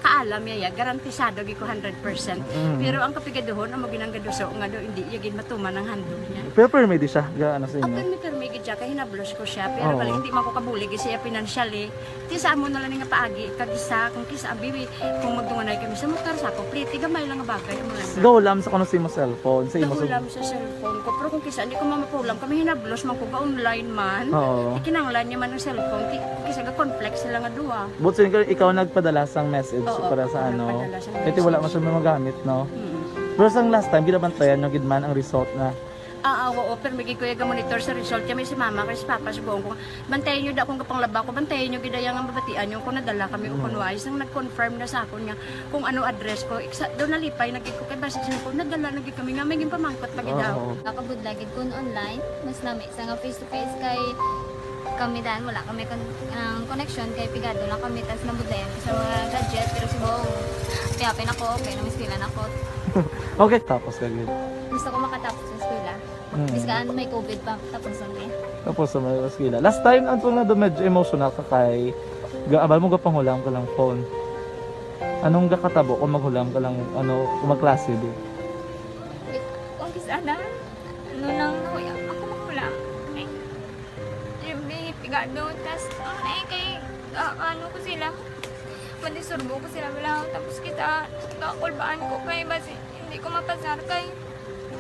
Kaalam niya, ya, garantisado gid ko hundred percent. Mm. Pero ang kapigaduhon, amo ginang gaduso nga do, hindi iya gid matuman ang handog niya. Pero pirmi di siya, ga-, ano sa inyo? Pirmi, pirmi gid siya, kay hinablos ko siya. Pero Oo. Bali, hindi man ko kabulig siya financially. Ti sa amo na lang nga paagi, kag isa, kung kisa, abi, kung magdunganay kami sa motor, sa ako, pliti, gamay lang nga bagay, amo lang. Gahulam sa kuno sa imo cellphone, sa imo Gahulam sa cellphone ko, pero kung kisa, hindi ko mamapulam, kami hinablos man ko, ga-online man. Oo. Ikinanglan niya man ang cellphone, ki-, kisa ga-conflict sila nga duha. But since ikaw nagpadala sang message Oo, para sa ako ano, nagpadala sang kaya wala message. Masyadong magamit, no? Mm. Pero sang last time, ginabantayan nyo gid man ang result na. Ah, ah, oo, pero may gid ko yung monitor sa result. Kami si mama, kay si papa, subuhon ko. Bantayan nyo da kung kapanglaba ko, bantayan nyo gid ang mabatian nyo kung nadala kami o Mm. kung wais. Nang nag-confirm na sa akon nga kung ano address ko, iksa, doon nalipay na gid ko kay basi siya ko, nadala na gid kami nga may ginpamangkot pa gid daw. Oo. Nakabudla gid kun online, mas nami sa nga face to face kay kami dan wala kami kon-, ang connection kay pigado lang kami tas nabudlayan ko sa mga gadget pero si Bong, kaya pin ako, okay na miskilan ako. Okay, tapos ka gid. Gusto ko makatapos sa eskwela. Mm. Bisan may covid pa, tapos ang day. Tapos sa mga eskwela. Last time, ang tunga do medyo emotional ka kay ga-, abal mo gapanghulam ka lang phone. Anong gakatabo kung maghulam ka lang, ano, kung magklase di? Kung kis-a na, ano lang, nahuya ako maghulam. Ay, Jimmy, pigado, tas, ano na eh, kay, ah, ano ko sila, mandisturbo ko sila, wala, tapos kita, kakulbaan ko kay, basi, hindi ko mapasar kay,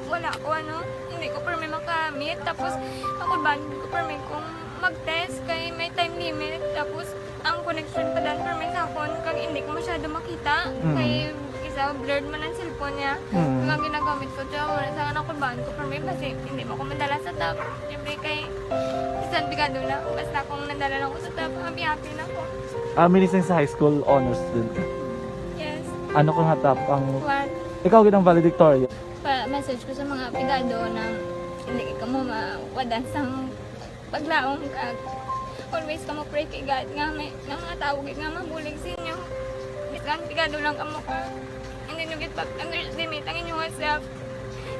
wala ko, ano, hindi ko permi makamit. Tapos, ako ba, hindi ko permi kung mag-test kay may time limit. Tapos, ang connection pa dan permi sa akon, kag hindi ko masyado makita. Mm. Kay, isa, blurred man ang cellphone niya. Mm. Kag ang ginagamit ko, siya, wala sa anak ko, baan ko permi, kasi hindi mo ko madala sa top. Siyempre, kay, isang pigado na. Basta kung nadala lang ko sa top, happy-happy na ko. Ah, minising sa high school, honor student ka? Yes. Ano ka nga top ang One. Ikaw gid ang valedictorian. Pa-message ko sa mga pigado na hindi ka mo mawadan sang paglaom kag always ka mo pray kay God nga may, nga mga tawo gid nga mabulig sa inyo. Bisan pigado lang kamo ka, hindi nyo gid pag-underestimate ang inyong self.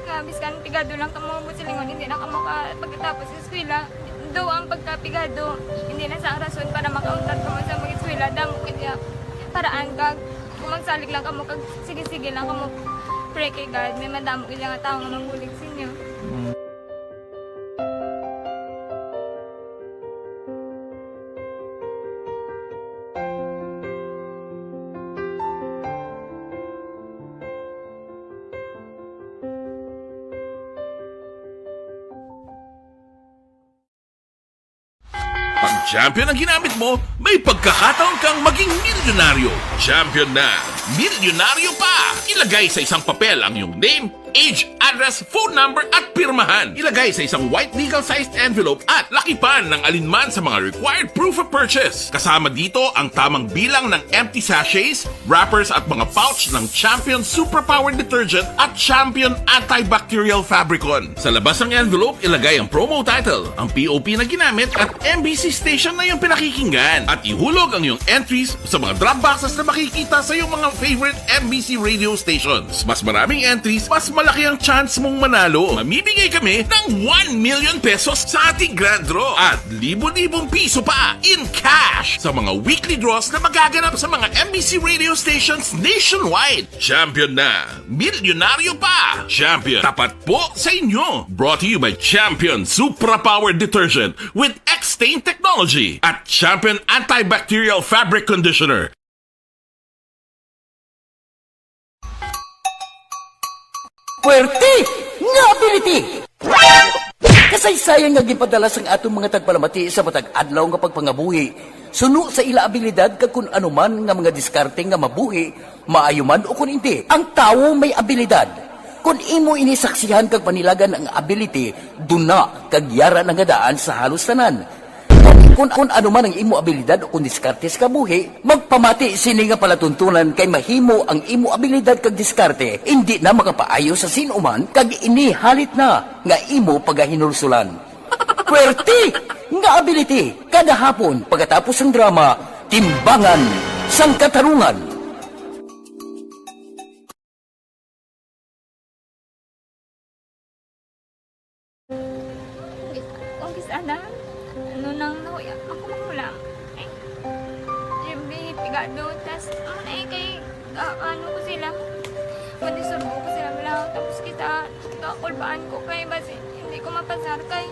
Nga bisan pigado lang kamo mo silingon, hindi na kamo ka pagkatapos sa eskwela. Do ang pagkapigado, hindi na sa rason para makauntat kamo sa mag-eskwela. Damo gid ya paraan kag kung magsalig lang kamo kag sige-sige lang kamo pray kay God, may madamo gid nga tawo nga mabulig sa inyo. Mm. Pag champion ang ginamit mo, may pagkakataon kang maging milyonaryo. Champion na, milyonaryo pa! Ilagay sa isang papel ang iyong name, age, address, phone number, at pirmahan. Ilagay sa isang white legal-sized envelope at lakipan ng alinman sa mga required proof of purchase. Kasama dito ang tamang bilang ng empty sachets, wrappers, at mga pouch ng Champion Superpower Detergent at Champion Antibacterial Fabricon. Sa labas ng envelope, ilagay ang promo title, ang P O P na ginamit, at M B C station na iyong pinakikinggan. At ihulog ang iyong entries sa mga drop boxes na makikita sa iyong mga favorite M B C radio stations. Mas maraming entries, mas malaki ang chance mong manalo. Mamimigay kami ng one million pesos sa ating grand draw at libo-libong piso pa in cash sa mga weekly draws na magaganap sa mga M B C radio stations nationwide. Champion na! Milyonaryo pa! Champion, tapat po sa inyo! Brought to you by Champion Supra Power Detergent with X-Stain Technology at Champion Antibacterial Fabric Conditioner. Puwerte nga ability! Kasaysayan nga ginpadala sang aton mga tagpalamati sa matag adlaw nga pagpangabuhi, suno sa ila abilidad kag kun ano man nga mga diskarte nga mabuhi, maayo man o kun indi. Ang tawo may abilidad. Kun imo ini saksihan kag panilagan ang ability, duna kag yara na nga daan sa halos tanan. Kun, kun ano man ang imo abilidad o kun diskarte sa kabuhi, magpamati sini nga palatuntunan kay mahimo ang imo abilidad kag diskarte indi na makapaayo sa sin-o man kag ini halit na nga imo pagahinulsulan. Puwerte nga ability kada hapon pagkatapos sang drama, Timbangan sang Katarungan. Kung kis-a na, ano nang nahuya ako magulang. Ay, Jimmy, piga Doon, tas, ano na eh, kay, ah, ano ko sila, madisurbo ko sila, wala. Tapos kita, kakulbaan ko kay, basi, hindi ko mapasar kay.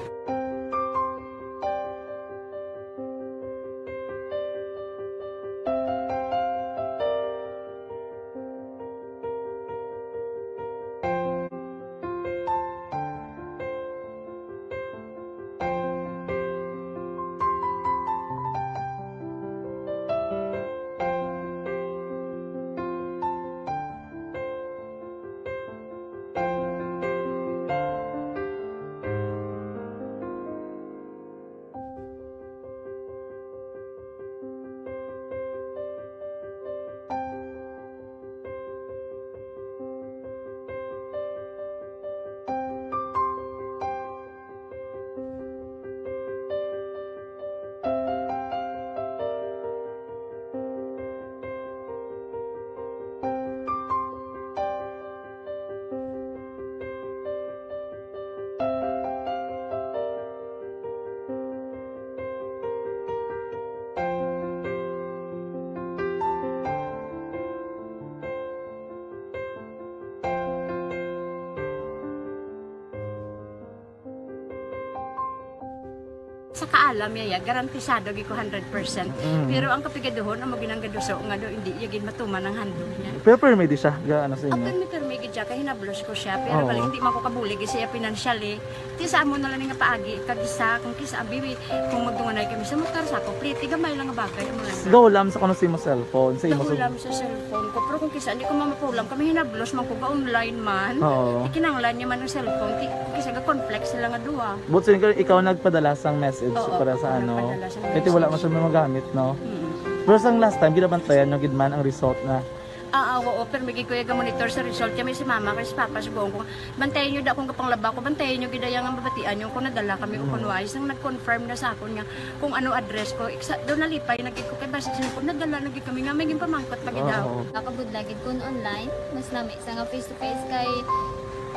Sa kaalam niya, ya, garantisado gyud ko hundred percent. Mm. Pero ang kapigaduhon, amo ginang gaduso nga do, hindi iya gid matuman ang handog niya. Pero permi di siya, ga, ano sa imo? Permi, permi gid siya, kay hinablos ko siya. Pero Oo. Bali, hindi man ko kabulig siya financially. Ti sa amo na lang nga paagi, kag isa, kung kisa, abi, kung magdunganay kami sa motor, sa ako, pliti, gamay lang nga bagay, amo lang. Gahulam sa kuno sa imo cellphone, sa imo Gahulam sa cellphone ko. Pero kung kisa, hindi ko mamapulam, kami hinablos man ko, ga online man. Oo. Ikinanglan niya man ang cellphone, ti, kung kisa, ga-conflict sila nga duha. But since ikaw nagpadala sang message Oo, para sa ako ano, nagpadala sang kaya wala message. Masyado magamit, no? Mm. Pero sang last time, ginabantayan nyo gid man ang result na? Ah, ah, oo, pero may gid ko yung monitor sa result. Kami si mama, kay si papa, si buong ko. Bantayan nyo da kung kapanglaba ko, bantayan nyo gid ang mabatian nyo kung nadala kami o Mm. kung wais. Nang nag-confirm na sa akon nga kung ano address ko, iksa, doon nalipay na gid ko kay basi siya kung nadala na gid kami nga may ginpamangkot pa gid daw. Oo. Nakabudla gid kun online, mas nami sa nga face to face kay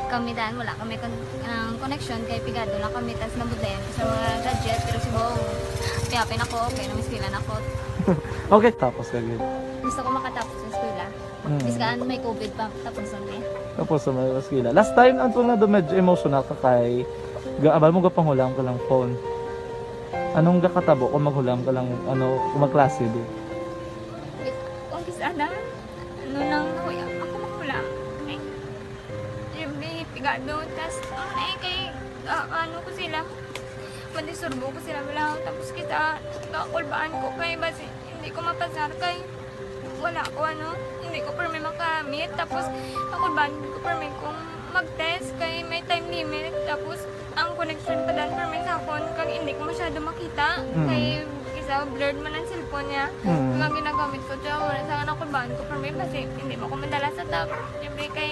kami dan wala kami kon-, ang connection kay pigado lang kami tas nabudlayan ko sa mga gadget pero si Bong, kaya pin ako, okay na miskilan ako. Okay, tapos ka gid. Gusto ko makatapos sa eskwela. Mm. Bisan may covid pa, tapos ang day. Tapos sa mga eskwela. Last time, ang tunga do medyo emotional ka kay ga-, abal mo gapanghulam ka lang phone. Anong gakatabo kung maghulam ka lang, ano, kung magklase di? Kung kis-, ano, ano lang, ako, ako maghulam. Ay, yung may pigado, tas, ano eh, kay, ah, ano ko sila, madisurbo ko sila, wala. Tapos kita, kakulbaan ko kay, basi, hindi ko mapasar kay, wala ko, ano, hindi ko permi makamit. Tapos, kakulbaan ko permi kung mag-test kay may time limit. Tapos, ang connection pa dan permi sa akon, kag hindi ko masyado makita. Mm. Kay, isa, blurred man ang cellphone niya. Mm. Kag ang ginagamit ko, siya, wala sa nakulbaan ko permi, basi, hindi mo ko madala sa top. Siyempre, kay,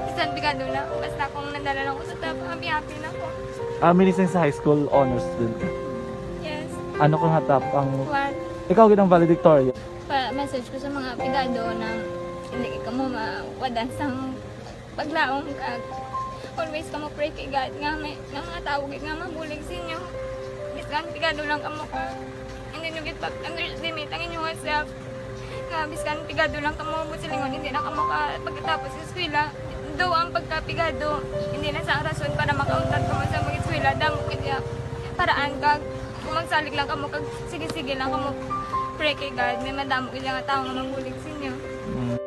bisan pigado na, basta kung nadala lang ko sa top, happy-happy na ko. Ah, minising sa high school, honor student ka? Yes. Ano ka nga top ang One. Ikaw gid ang valedictorian? Pa-message ko sa mga pigado na hindi ka mo mawadan sang paglaom kag always ka mo pray kay God nga may, nga mga tao gid nga mabulig sa inyo. Bisan pigado lang kamo ka, hindi nyo gid pag-underestimate ang inyong self. Nga bisan pigado lang kamo mo silingon, hindi na kamo ka pagkatapos sa eskwela. Though ang pagkapigado, hindi na sa rason para makauntat kamo sa mag-eskwela. Damo gid ya paraan kag kung magsalig lang kamo kag sige-sige lang kamo pray kay God, may madamo gid nga tao nga mabulig sa inyo. Mm.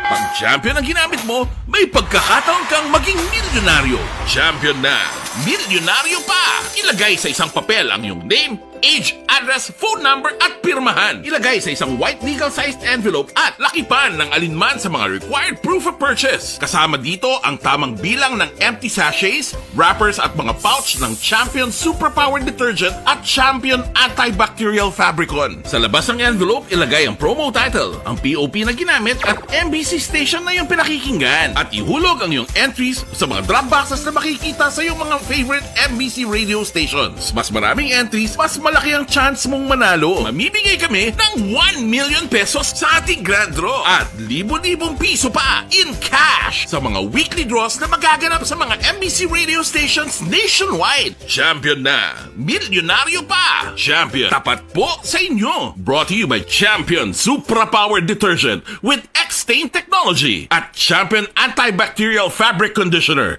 Pag champion ang ginamit mo, may pagkakataon kang maging milyonaryo. Champion na, milyonaryo pa! Ilagay sa isang papel ang iyong name, age, address, phone number, at pirmahan. Ilagay sa isang white legal-sized envelope at lakipan ng alinman sa mga required proof of purchase. Kasama dito ang tamang bilang ng empty sachets, wrappers at mga pouch ng Champion Superpower Detergent at Champion Antibacterial Fabricon. Sa labas ng envelope, ilagay ang promo title, ang P O P na ginamit at M B C station na iyong pinakikinggan. At ihulog ang iyong entries sa mga drop boxes na makikita sa iyong mga favorite M B C radio stations. Mas maraming entries, mas Laki ang chance mong manalo. Mamimigay kami ng one million pesos sa ating grand draw at libo-libong piso pa in cash sa mga weekly draws na magaganap sa mga M B C radio stations nationwide. Champion na, milyonaryo pa. Champion, tapat po sa inyo. Brought to you by Champion Supra Power Detergent with X-Stain Technology at Champion Antibacterial Fabric Conditioner.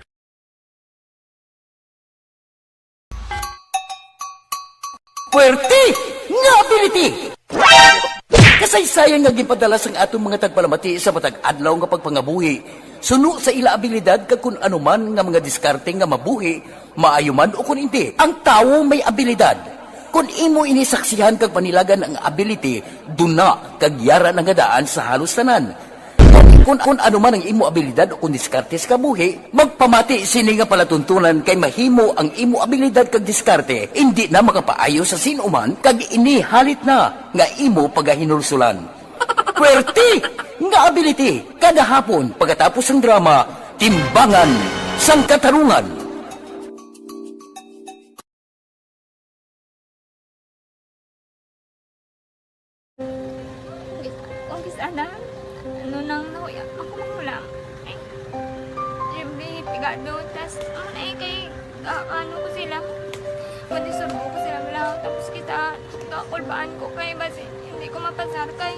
Puwerte nga ability! Kasaysayan nga ginpadala sang aton mga tagpalamati sa matag adlaw nga pagpangabuhi, suno sa ila abilidad kag kun ano man nga mga diskarte nga mabuhi, maayo man o kun indi. Ang tawo may abilidad. Kun imo ini saksihan kag panilagan ang ability, duna kag yara na nga daan sa halos tanan. Kun, kun ano man ang imo abilidad o kun diskarte sa kabuhi, magpamati sini nga palatuntunan kay mahimo ang imo abilidad kag diskarte indi na makapaayo sa sin-o man kag ini halit na nga imo pagahinulsulan. Puwerte nga ability kada hapon pagkatapos sang drama, Timbangan sang Katarungan. Kung kis-, ana, ano nang nahuya, ako man wala. Ay, Jimmy, pigado, tas, ano na eh, kay, ah, ano ko sila, pwede surbo ko sila, wala, tapos kita, kakulbaan ko kay, basi, hindi ko mapasar kay.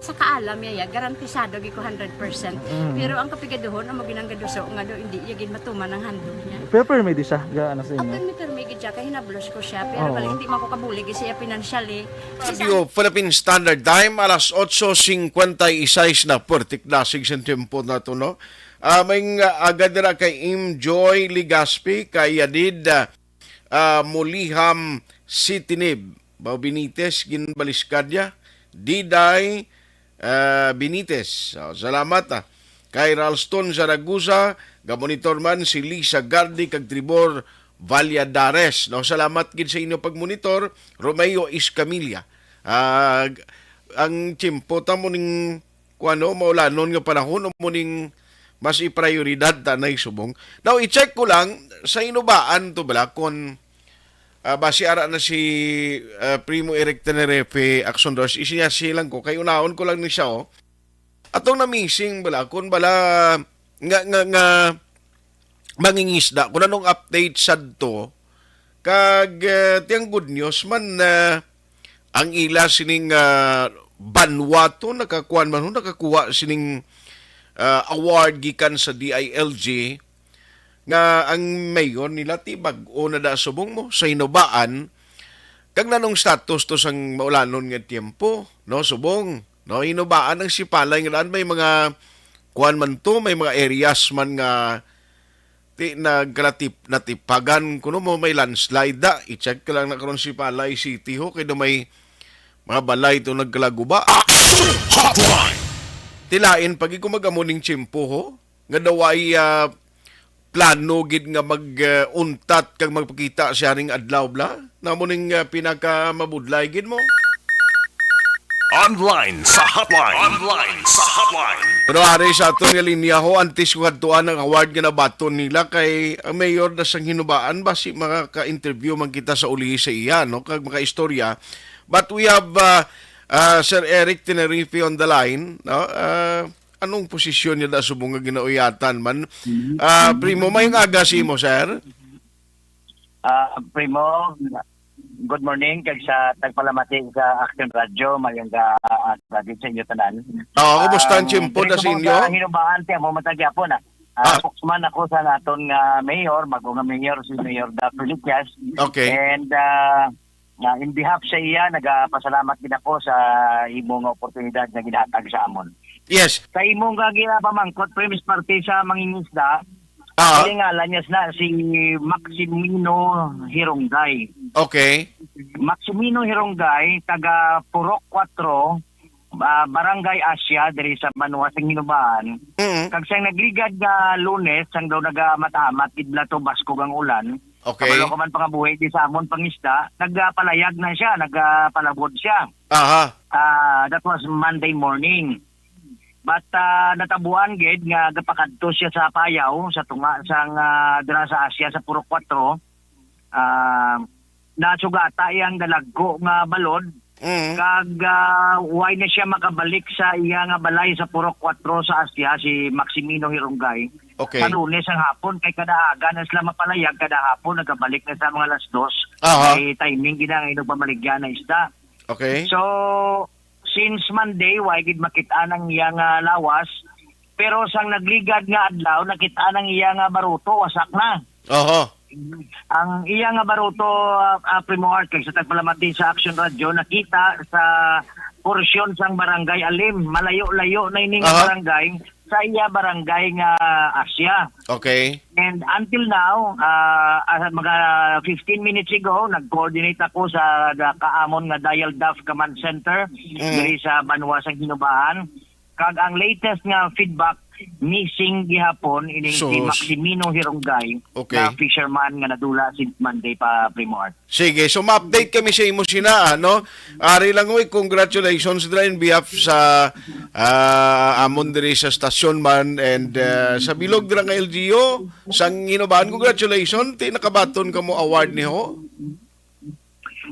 Sa kaalam niya, ya, garantisado gid ko hundred percent. Mm. Pero ang kapigaduhon, amo gid ang gaduso nga do, hindi niya gid matuman ang handog niya. Pero permi di siya, ga, ano sa inyo? Permi, permi gid siya, kay hinablos ko siya, pero Oo. bali, hindi man ko kabulig siya financially. Radyo Philippine Standard Time, alas otso cincuenta y seis na, puwertik dasig sa tiyempo nato, no? Ah, may nga agad dira kay Im Joy Legaspi, kay Yadid, ah, ah, Muliham Sitinib, Bao Benitez, Ginbaliskadya, Diday, ah, Benitez. So, salamat, ah. Kay Ralston Zaragoza, gamonitor man si Lisa Gardi kag Tribor Valladares. No, salamat gid sa inyo pagmonitor, Romeo Iscamilla. Ah, ang tiyempo ta mo ning kuan, no, maulanon nga panahon, amo ning mas iprioridad ta na subong. Now, i-check ko lang sa inubaan to bala kung, ah, basi ara na si, ah, Primo Eric Tenerife Aksondor, isinyasi lang ko, kay unahon ko lang ni siya, oh. Atong na-missing bala, kung bala nga, nga, nga mangingisda, kung anong update sadto, kag, eh, tiyang good news man, eh, ang ila sining, ah, banwa to, nakakuan man ho, nakakuha sining, ah, award gikan sa D I L G, nga ang mayor nila ti bag-o na da subong mo sa hinubaan, kag nanong status to sang maulanon nga tiyempo, no, subong, no, hinubaan ang Sipalay nga daan may mga kuan man to, may mga areas man nga ti nagkalatip-, natipagan kuno mo, may landslide da. I-check ka lang na karon Sipalay City ho, kay daw may mga balay to nagkalaguba. Action Hotline! Tilain pag ikumagamo ning tiyempo ho, nga daw ay, ah, plano gid nga mag, ah, untat kag magpakita siya ning adlaw bla. Namo ning, ah, pinakamabudlay gid mo. Online sa hotline. Online sa hotline. Pero ari sa aton nga linya ho, antes ko kadtuan ang award nga nabaton nila kay ang mayor na sang Hinubaan, basi makaka-interview man kita sa uli sa iya, no? Kag makaistorya. But we have uh, uh, Sir Eric Tenerife on the line, no? Uh, anong posisyon niya da subong nga ginauyatan man? Uh, Primo, mayong aga sa imo, sir. Ah, Primo, good morning kag sa tagpalamati sa Action Radio, mayong ga ah, sa inyo tanan. Oo, kumusta ang tiyempo na sa inyo? Hinubaan tiya mo matag yapon na. Ah, spokesman ako sa naton nga mayor, bago nga mayor, si Mayor Daph Reliquias. Okay. And ah, ah, in behalf sa iya, nagapasalamat din ako sa imo nga oportunidad nga ginahatag sa amon. Yes. Sa imo nga ginapamangkot, Prim, is parte sa mangingisda, Ah, ang ngalan niya na si Maximino Hirongay. okay. Maximino Hirongay, taga Purok Cuatro, ah, Barangay Asia, diri sa Banwa sa Hinubaan. Mm. Kag siyang nagligad nga Lunes, sang daw nagamatamat, gidlato baskog ang ulan. Okay. Kabalo ka man pangabuhi di sa amon pangisda, nagpalayag na siya, nagpalabod siya. Aha. Ah, that was Monday morning. But ah, natabuan gid nga gapakadto siya sa Payaw, sa tunga sang ah, dira sa Asia, sa Purok Cuatro. Ah, nasugata iyang dalagko nga balod, Mm. kag ah, way na siya makabalik sa iya nga balay sa Purok Cuatro sa Asia, si Maximino Hirongay. Okay. Sa Lunes ang hapon, kay kada aga na sila mapalayag, kada hapon nagabalik na sa mga alas dos. Aha. May timing gid ang inyong pamaligya na isda. Okay. So, since Monday, way gid makit-an ang iya nga lawas. Pero sang nagligad nga adlaw, nakit-an ang iya nga baruto, wasak na. Oho. Ang iya nga baruto, ah, ah, Primo Art, kag sa tagpalamati sa Action Radio, nakita sa porsyon sang Barangay Alim. Malayo-layo na ini nga Aha. Barangay sa iya barangay nga Asia. Okay. And until now, ah, ah, mga fifteen minutes ago, nag-coordinate ako sa da- kaamon nga Dial Daph Command Center Mm. diri sa Banwa sa Hinubaan. Kag ang latest nga feedback, missing gihapon ining si Sus. Maximino Hirongay Okay. na fisherman nga nadula since Monday pa, Primo Art. Sige, so ma-update kami sa imo sina, ano? Ari lang, uy, congratulations dira in behalf sa ah, amon diri sa stasyon man and ah, sa bilog dira nga L G U, sang Hinubaan. Congratulations, ti nakabaton ka mo award ni ho.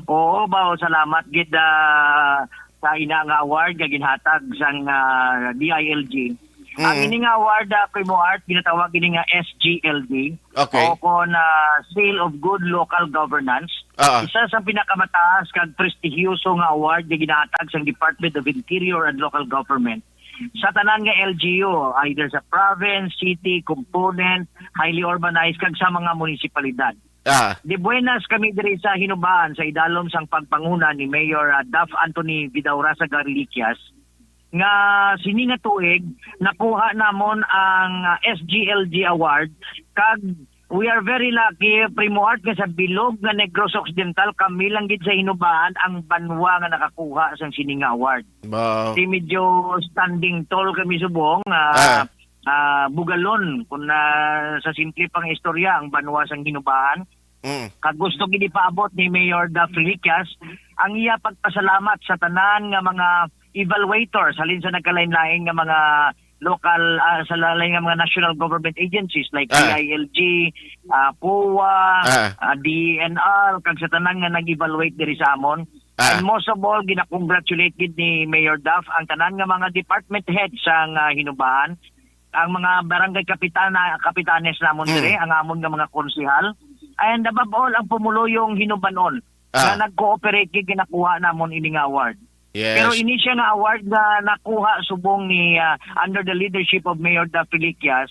Oo, bao, salamat gid ah, sa ina nga award nga ginhatag sang ah, D I L G. Ang Mm. ini nga award, ah, Primo Art, ginatawag ini nga S G L D. Okay. O kon ah, Seal of Good Local Governance. Ah. Isa sa pinakamataas kag prestigiyoso nga award nga ginahatag sang Department of Interior and Local Government sa tanan nga L G U, either sa province, city, component, highly urbanized, kag sa mga munisipalidad. Ah. De buenas kami diri sa Hinubaan sa idalom sang pagpanguna ni Mayor ah, Daph Anthony Vidaurasa Garliquias nga sini nga tuig nakuha namon ang ah, S G L G award, kag we are very lucky, Primo Art, nga sa bilog nga Negros Occidental kami lang gid sa Hinubaan ang banwa nga nakakuha sang sini nga award. Wow. Si medyo standing tall kami subong, ah, Ah. ah, bugalon kun ah, sa simple pang istorya ang banwa sang Hinubaan. Mm. Kag gusto gid ipaabot ni Mayor Daph Reliquias ang iya pagpasalamat sa tanan nga mga evaluators halin sa nagkalain-lain nga mga local, ah, sa lain nga mga national government agencies like Ah. D I L G, ah, POA, Ah. ah, D E N R, kag sa tanan nga nag-evaluate diri sa amon. Ah. And most of all, gina-congratulate gid ni Mayor Daph ang tanan nga mga department head sa nga Hinubaan, ang mga barangay kapitana, kapitanes namon Mm. dire, ang amon nga mga konsehal, and above all, ang pumuluyong Hinubanon Ah. na nag-cooperate gid ginakuha namon ini nga award. Yes. Pero ini siya nga award nga nakuha subong ni ah, under the leadership of Mayor Daph Reliquias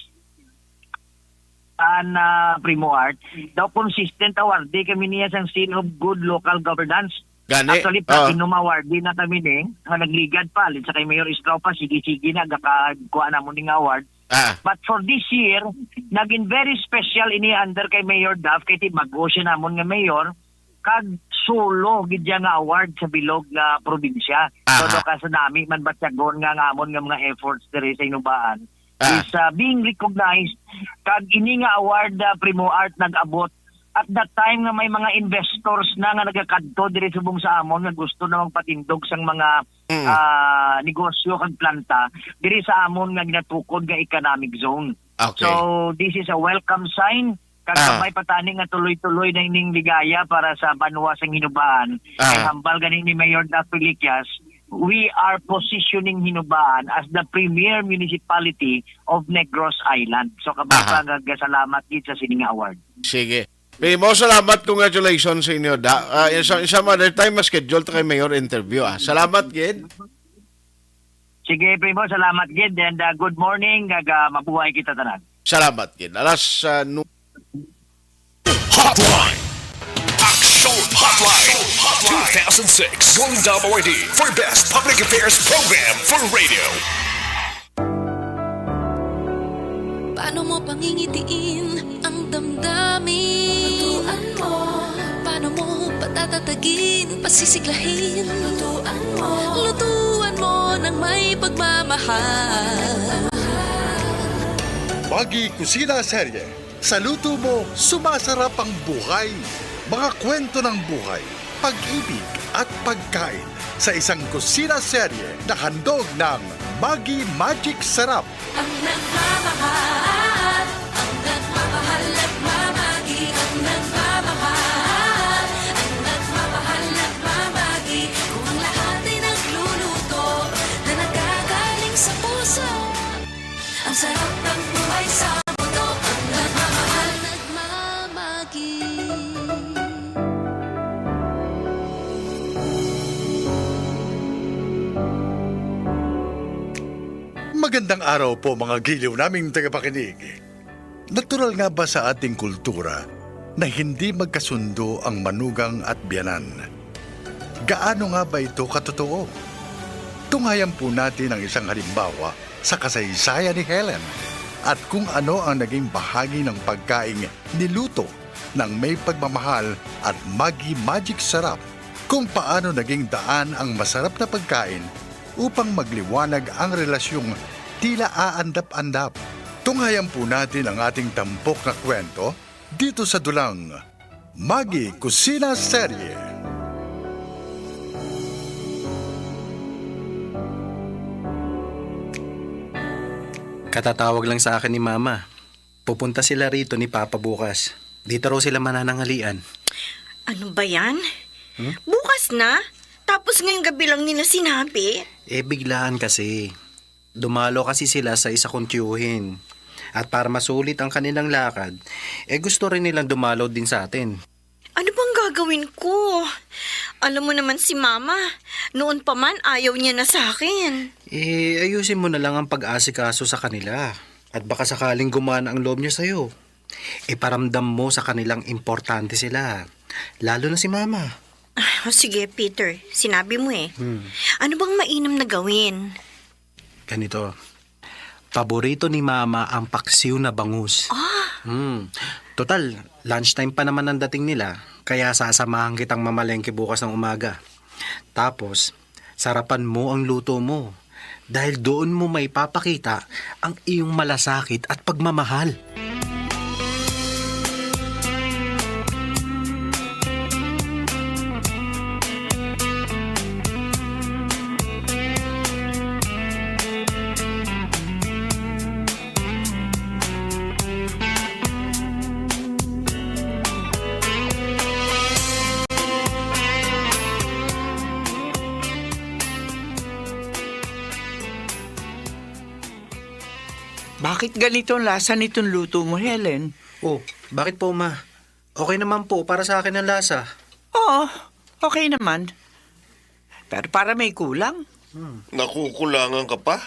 and ah, Primo Art. Daw consistent award di kami niya sang Seal of Good Local Governance. Gani. Actually, Ah. platinum award din na kami ni nga nagligad pa, halin sa kay Mayor Estrao pa, sige-sige na gakakuha namon ning award. Ah. But for this year, naging very special ini under kay Mayor Daph, kay ti bag-o siya namon nga mayor, kag solo gid siya nga award sa bilog nga probinsya. Aha. So, daw ka sa nami man batyagon nga ang amon nga mga efforts diri sa Hinubaan Ah. is ah, being recognized, kag ini nga award, ah, Primo Art, nag-abot at that time nga may mga investors na nga nagakadto diri subong sa amon nga gusto na magpatindog sang mga Mm. ah, negosyo kag planta diri sa amon nga ginatukod nga economic zone. Okay. So, this is a welcome sign. Kag Ah. kabay pa tani nga tuloy-tuloy na ining ligaya para sa banwa sang Hinubaan. Ah. Kay hambal gani ni Mayor Daffy Liquias, we are positioning Hinubaan as the premier municipality of Negros Island. So, kabay Aha. pa nga gasalamat gid sa sini nga award. Sige. Primo, salamat. Congratulations sa inyo, da. Ah, in some, in some other time, ma-schedule ta kay Mayor interview, ah. Salamat gid. Sige, Primo, salamat gid. And, ah, good morning, kag, ah, mabuhay kita tanan. Salamat gid. Alas, ah, nu- Hotline. Action Hotline. Two thousand six Golden Dome Awardee for Best Public Affairs Program for Radio. Paano mo pangingitiin ang damdamin? Lutuan mo. Paano mo patatatagin, pasisiglahin? Lutuan mo. Lutuan mo ng may pagmamahal. Maggi Kusina Serye. Sa luto mo, sumasarap ang buhay. Mga kwento ng buhay, pag-ibig at pagkain sa isang kusina serye na handog ng Maggi Magic Sarap. Ang nagmamahal, ang nagmamahal, nagmamagi. Ang nagmamahal, ang nagmamahal, nagmamagi. Kung ang lahat ay nagluluto na nagagaling sa puso, ang sarap ng buhay sa mundo. Ang nagmamahal, nagmamagi. Magandang araw po, mga giliw naming tagapakinig. Natural nga ba sa ating kultura na hindi magkasundo ang manugang at biyanan? Gaano nga ba ito katotoo? Tunghayan po natin ang isang halimbawa sa kasaysayan ni Helen at kung ano ang naging bahagi ng pagkaing niluto ng may pagmamahal at Maggi Magic Sarap, kung paano naging daan ang masarap na pagkain upang magliwanag ang relasyong tila aandap-andap. Tunghayan po natin ang ating tampok na kwento dito sa dulang Maggi Kusina Serye. Katatawag lang sa akin ni Mama. Pupunta sila rito ni Papa bukas. Dito raw sila manananghalian. Ano ba yan? Hmm? Bukas na? Tapos ngayong gabi lang nila sinabi? Eh, biglaan kasi. Dumalo kasi sila sa isa kong tiyuhin. At para masulit ang kanilang lakad, eh gusto rin nilang dumalo din sa atin. Ano bang gagawin ko? Alam mo naman si Mama, noon pa man ayaw niya na sa akin. Eh, ayusin mo na lang ang pag-asikaso sa kanila. At baka sakaling gumana ang loob niya sa'yo. Iparamdam mo sa kanilang importante sila. Lalo na si Mama. Ah, o sige, Peter. Sinabi mo eh. Hmm. Ano bang mainam na gawin? Ganito, paborito ni Mama ang paksiw na bangus. Ah! Hmm. Total, lunchtime pa naman ang dating nila, kaya sasamahan kitang mamalengke bukas ng umaga. Tapos, sarapan mo ang luto mo, dahil doon mo maipapakita ang iyong malasakit at pagmamahal. Bakit ganito ang lasa nitong luto mo, Helen? Oh, bakit po, Ma? Okay naman po para sa akin ang lasa. Oo, okay naman. Pero para may kulang. Hmm. Nakukulangan ka pa?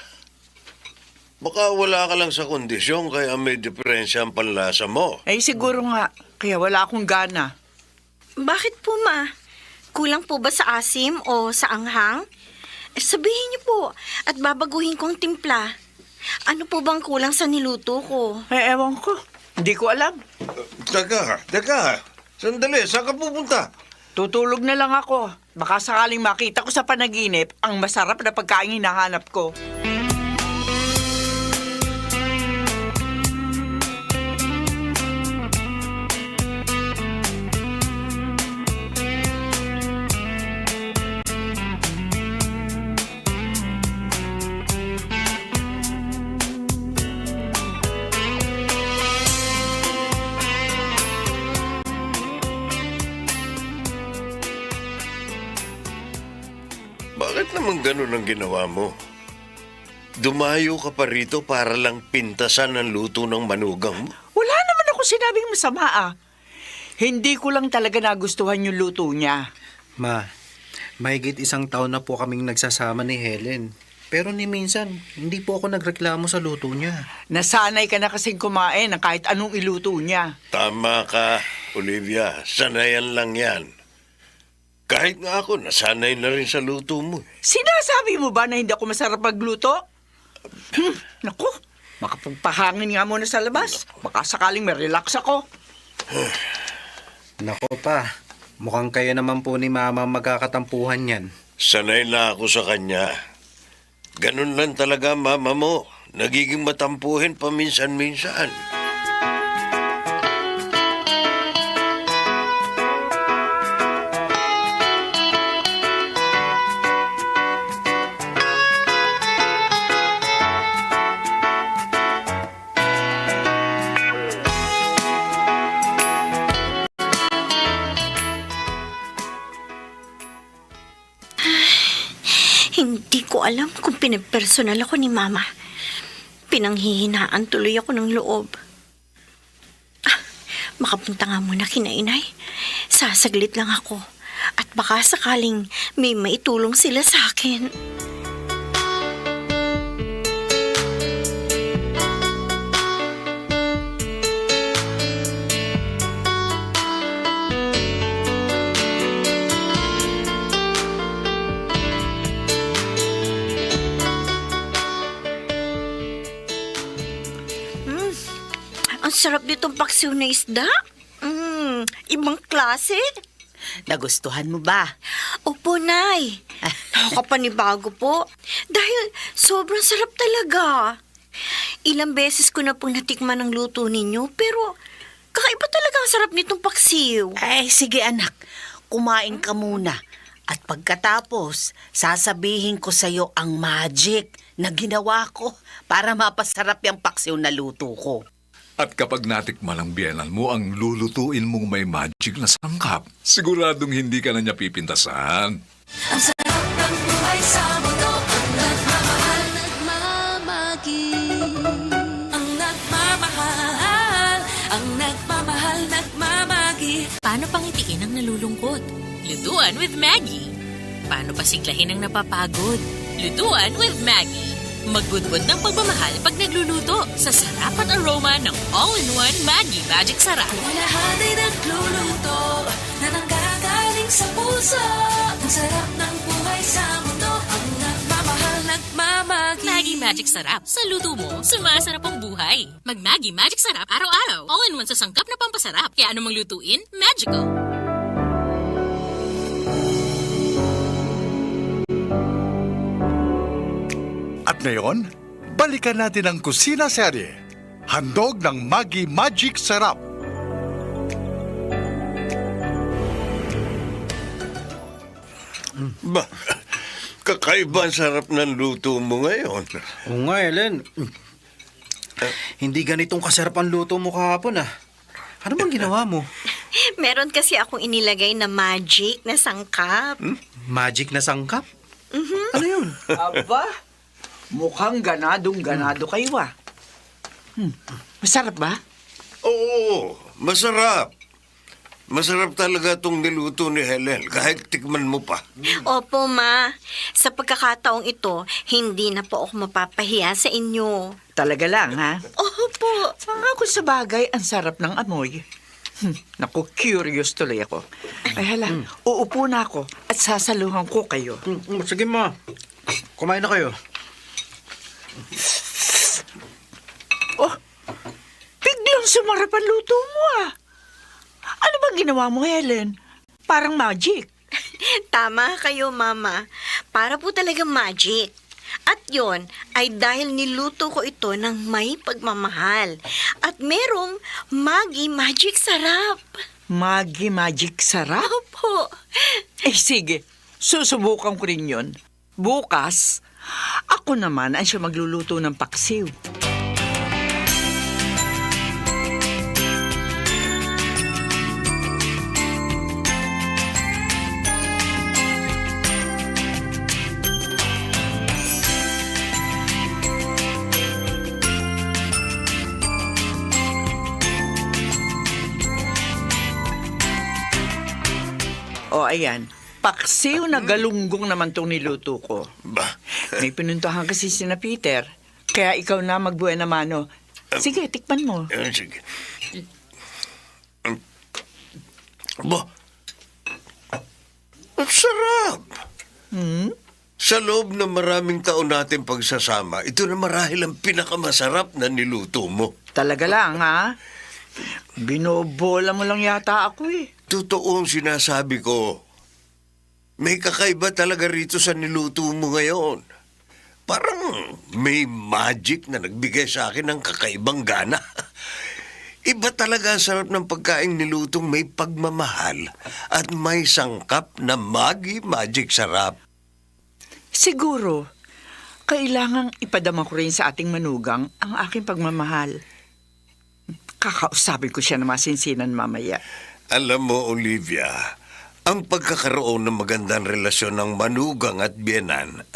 Baka wala ka lang sa kondisyon kaya may diferensya ang panlasa mo. Eh, siguro nga, kaya wala akong gana. Bakit po, Ma? Kulang po ba sa asim o sa anghang? Eh, sabihin niyo po at babaguhin ko ang timpla. Ano po bang kulang sa niluto ko? Eh, ewan ko. Hindi ko alam. Teka, teka. Sandali, saan ka pupunta? Tutulog na lang ako. Baka sakaling makita ko sa panaginip ang masarap na pagkain hinahanap ko. Kung ganun ang ginawa mo, dumayo ka pa rito para lang pintasan ang luto ng manugang mo? Wala naman ako sinabing masama, ah. Hindi ko lang talaga nagustuhan yung luto niya. Ma, mahigit isang taon na po kaming nagsasama ni Helen. Pero ni minsan, hindi po ako nagreklamo sa luto niya. Nasanay ka na kasing kumain ng kahit anong iluto niya. Tama ka, Olivia. Sanayan lang yan. Kahit nga ako, nasanay na rin sa luto mo. Sinasabi mo ba na hindi ako masarap magluto? Hmm, naku, makapagpahangin nga muna sa labas. Baka sakaling ma-relax ako. Nako pa, mukhang kayo naman po ni Mama magkakatampuhan yan. Sanay na ako sa kanya. Ganun lang talaga ang mama mo. Nagiging matampuhin paminsan-minsan. Hindi ko alam kung pinagpersonal ako ni Mama. Pinanghihinaan tuloy ako ng loob. Ah, makapunta nga muna kina Inay. Sasaglit lang ako. At baka sakaling may maitulong sila sa akin. Mm, ang sarap nitong paksiw na isda. Mm, ibang klase. Nagustuhan mo ba? Opo, Nay. Nakakapanibago po. Dahil sobrang sarap talaga. Ilang beses ko na pong natikman ang luto ninyo, pero kakaiba talaga ang sarap nitong paksiw. Ay, sige, anak. Kumain ka muna. At pagkatapos, sasabihin ko sa'yo ang magic na ginawa ko para mapasarap yung paksiw na luto ko. At kapag natikman ng biyenan mo ang lulutuin mong may magic na sangkap, siguradong hindi ka na niya pipintasan. Ang sarap ng buhay sa mundo, ang nagmamahal, nagmamagi. Ang nagmamahal, ang nagmamahal, nagmamagi. Paano pangitiin ang nalulungkot? Lutuan with Maggie. Paano pasiglahin ang napapagod? Lutuan with Maggie. Magbudbod ng pagmamahal pag nagluluto sa sarap at aroma ng all-in-one Maggi Magic Sarap. Kung lahat ay nagluluto na nanggagaling sa puso, ang sarap ng buhay sa mundo, ang nagmamahal, nagmamagi. Maggi Magic Sarap. Sa luto mo, sumasarap ang buhay. Mag Maggi Magic Sarap araw-araw. All-in-one sa sangkap na pampasarap. Kaya anumang lutuin, magical. At ngayon, balikan natin ang Kusina Serye. Handog ng Maggi Magic Sarap. Ba, kakaiba ang sarap ng luto mo ngayon. Oo nga, Ellen. Hindi ganitong kasarap ang luto mo kahapon, ah. Ano bang ginawa mo? Meron kasi akong inilagay na magic na sangkap. Hmm? Magic na sangkap? Mhm. Ano yun? Aba, mukhang ganadong-ganado kayo, ah. Hmm. Masarap ba? Oo, masarap. Masarap talaga tong niluto ni Helen, kahit tikman mo pa. Opo, Ma. Sa pagkakataong ito, hindi na po ako mapapahiya sa inyo. Talaga lang, ha? Opo. Ah, kung sa bagay, ang sarap ng amoy. Hmm, naku, curious tuloy ako. Ay, hala, uupo na ako at sasaluhan ko kayo. Mm, mm, sige, Ma. Kumain na kayo. Oh, biglang sumarap ang luto mo, ah. Ano bang ginawa mo, Helen? Parang magic. Tama kayo, Mama. Para po talaga magic. At yon ay dahil niluto ko ito ng may pagmamahal. At merong Maggi Magic Sarap. Maggi Magic Sarap? Opo. Eh, sige. Susubukan ko rin yon. Bukas, ako naman ang siya magluluto ng paksiw. Ayan, paksiw na galunggong naman tong niluto ko. Ba? May pinuntahan kasi sina Peter, kaya ikaw na magbuena mano. Sige, tikman mo. Eh, sige. Ba? Ang sarap! Hmm? Sa loob ng maraming taon nating pagsasama, ito na marahil ang pinakamasarap na niluto mo. Talaga lang, ha? Binobola mo lang yata ako, eh. Totoo ang sinasabi ko. May kakaiba talaga rito sa niluto mo ngayon. Parang may magic na nagbigay sa akin ng kakaibang gana. Iba talaga ang sarap ng pagkaing nilutong may pagmamahal at may sangkap na Maggi Magic Sarap. Siguro, kailangang ipadama ko rin sa ating manugang ang aking pagmamahal. Kakausapin ko siya ng masinsinan mamaya. Alam mo, Olivia, ang pagkakaroon ng magandang relasyon ng manugang at biyenan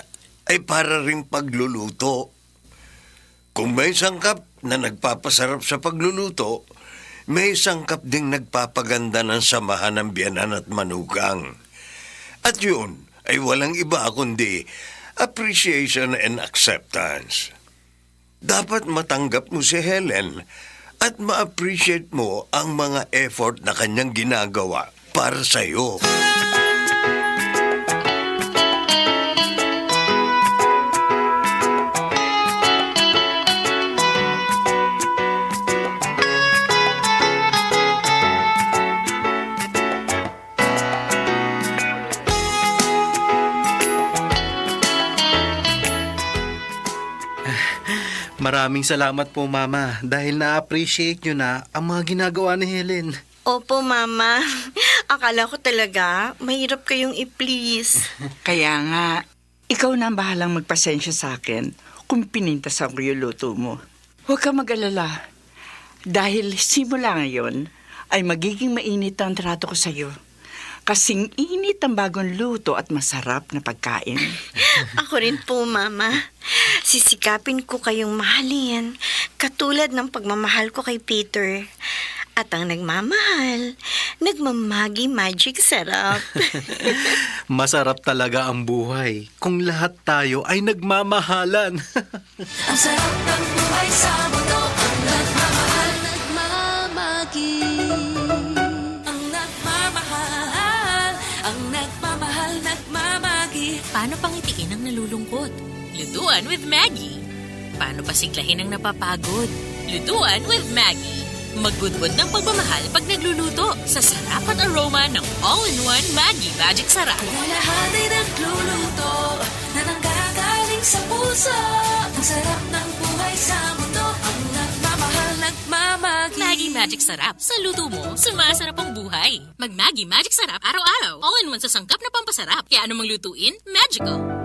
ay para ring pagluluto. Kung may sangkap na nagpapasarap sa pagluluto, may sangkap ding nagpapaganda ng samahan ng biyenan at manugang. At yun ay walang iba kundi appreciation and acceptance. Dapat matanggap mo si Helen at ma-appreciate mo ang mga effort na kanyang ginagawa para sa iyo. Maraming salamat po, Mama, dahil na-appreciate nyo na ang mga ginagawa ni Helen. Opo, Mama. Akala ko talaga, mahirap kayong i-please. Kaya nga, ikaw na ang bahalang magpasensya sa akin kung pinintasan ko yung luto mo. Huwag ka mag-alala, dahil simula ngayon ay magiging mainit ang trato ko sa'yo. Kasing init ang bagong luto at masarap na pagkain. Ako rin po, Mama. Sisikapin ko kayong mahalin, katulad ng pagmamahal ko kay Peter. At ang nagmamahal, nagmamagi magic sarap. Masarap talaga ang buhay kung lahat tayo ay nagmamahalan. Ang sarap ng buhay sa mundo, ang nagmamahal, nagmamagi. Ang nagmamahal, ang nagmamahal, nagmamagi. Paano pangitiin ang nalulungkot? Lutuan with Maggie. Paano pasiglahin ang napapagod? Lutuan with Maggie. Magbudbod ng pagmamahal pag nagluluto sa sarap at aroma ng all-in-one Maggie Magic Sarap. Kung lahat ay nagluluto na nanggagaling sa puso. Ang sarap ng buhay sa mundo. Ang nagmamahal, nagmamagi. Maggie Magic Sarap. Sa luto mo, sumasarap ang buhay. Mag Maggie Magic Sarap araw-araw. All-in-one sa sangkap na pampasarap. Kaya anumang lutuin, magical.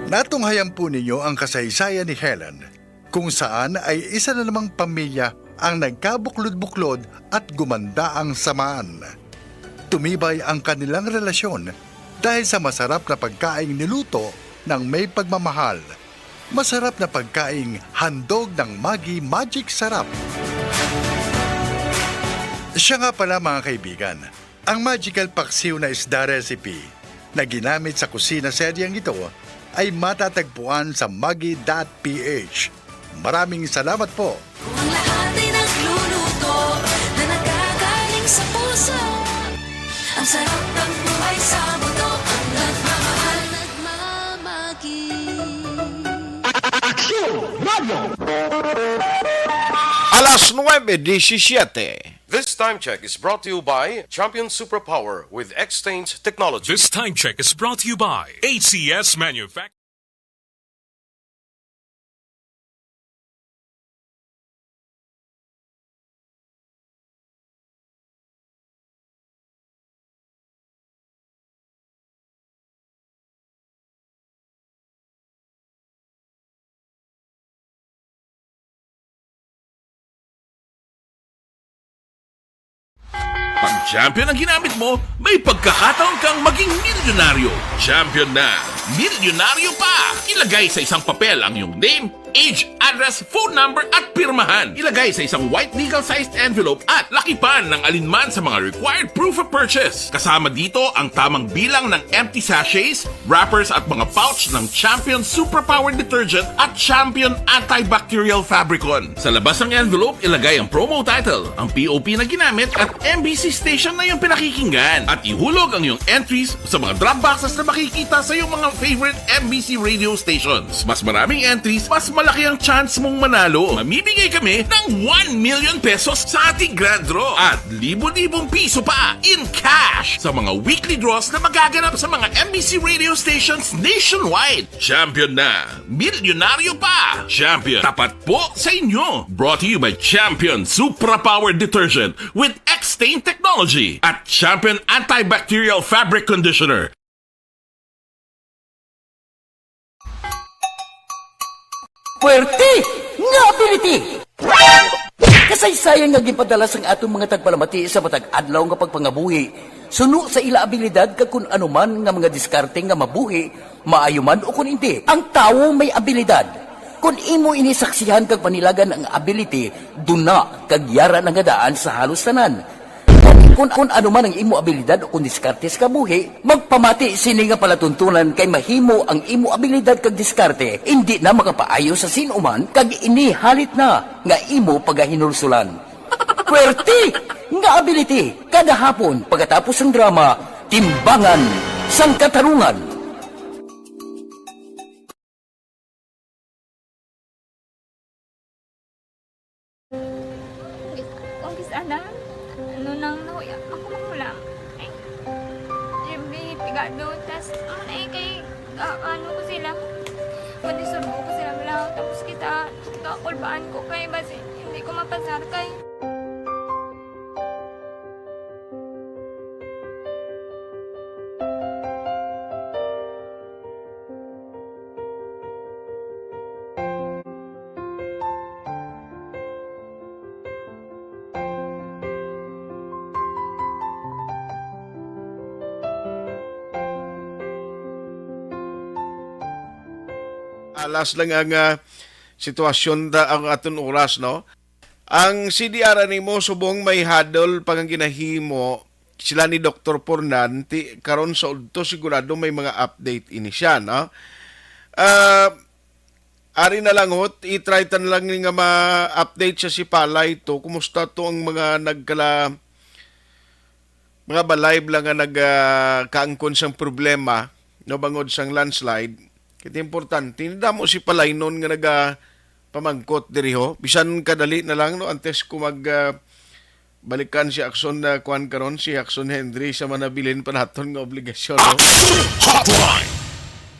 Natunghayan po ninyo ang kasaysayan ni Helen, kung saan ay isa na namang pamilya ang nagkabuklod-buklod at gumanda ang samaan. Tumibay ang kanilang relasyon dahil sa masarap na pagkaing niluto ng may pagmamahal. Masarap na pagkaing handog ng Maggi Magic Sarap. Siya nga pala, mga kaibigan, ang magical paksiw na isda recipe na ginamit sa kusina seryeng ito ay matatagpuan sa maggi dot P H. Maraming salamat po. Kung ang lahat ay nagluluto na nagagaling sa puso, ang sarap ng buhay sa mundo, ang nagmamahal, nagmamagi. Aksyon Radio. Alas nuebe disisiete. This time check is brought to you by Champion Superpower with X-Stains Technology. This time check is brought to you by A C S Manufacturing. Pag Champion ang ginamit mo, may pagkakataon kang maging milyonaryo. Champion na, milyonaryo pa! Ilagay sa isang papel ang iyong name, age, address, phone number, at pirmahan. Ilagay sa isang white legal-sized envelope at lakipan ng alinman sa mga required proof of purchase. Kasama dito ang tamang bilang ng empty sachets, wrappers, at mga pouch ng Champion Superpower Detergent at Champion Antibacterial Fabricon. Sa labas ng envelope, ilagay ang promo title, ang P O P na ginamit, at M B C station na iyong pinakikinggan. At ihulog ang iyong entries sa mga drop boxes na makikita sa iyong mga favorite M B C radio stations. Mas maraming entries, mas malaki ang chance mong manalo. Mamimigay kami ng one million pesos sa ating grand draw at libo-libong piso pa in cash sa mga weekly draws na magaganap sa mga M B C radio stations nationwide. Champion na! Milyonaryo pa! Champion, tapat po sa inyo! Brought to you by Champion Supra Power Detergent with X-Stain Technology at Champion Antibacterial Fabric Conditioner. Puwerte nga ability! Kasaysayan nga ginpadala sang aton mga tagpalamati sa matag adlaw nga pagpangabuhi, suno sa ila abilidad kag kun ano man nga mga diskarte nga mabuhi, maayo man o kun indi. Ang tawo may abilidad. Kun imo ini saksihan kag panilagan ang ability, duna kag yara na nga daan sa halos tanan. Kun, kun ano man ang imo abilidad o kun diskarte sa kabuhi, magpamati sini nga palatuntunan kay mahimo ang imo abilidad kag diskarte indi na makapaayo sa sin-o man kag ini halit na nga imo pagahinulsulan. Puwerte nga ability kada hapon pagkatapos sang drama, Timbangan sang Katarungan. Kung kis-a na, ano nang nahuya, ako magulang. Ay, yung pigado, tas, ano na eh, kay, ah, ano ko sila, madisurbo ko sila, wala, tapos kita, kakulbaan ko kay, basi, hindi ko mapasar kay. Alas lang ang, ah, sitwasyon da, ang aton oras, no? Ang C D R nimo subong may huddle pa nga ginahimo sila ni Doktor Pornan, ti, karon sa udto sigurado may mga update ini siya, no? Ah, ari na lang hot, i-try ta na lang ni nga ma-update siya si Palay to. Kumusta to ang mga nagkala-, mga balay bala nga nag, ah, kaangkon sang problema, no, bangod sang landslide? Kay importante, damo si Palaynon nga naga-, pamangkot diri, ho. Bisan kadali na lang, no, antes ko mag, ah, balikan si Akson na kuan karon, si Akson Henry sa manabilin pa naton nga obligasyon, no? Action Hotline!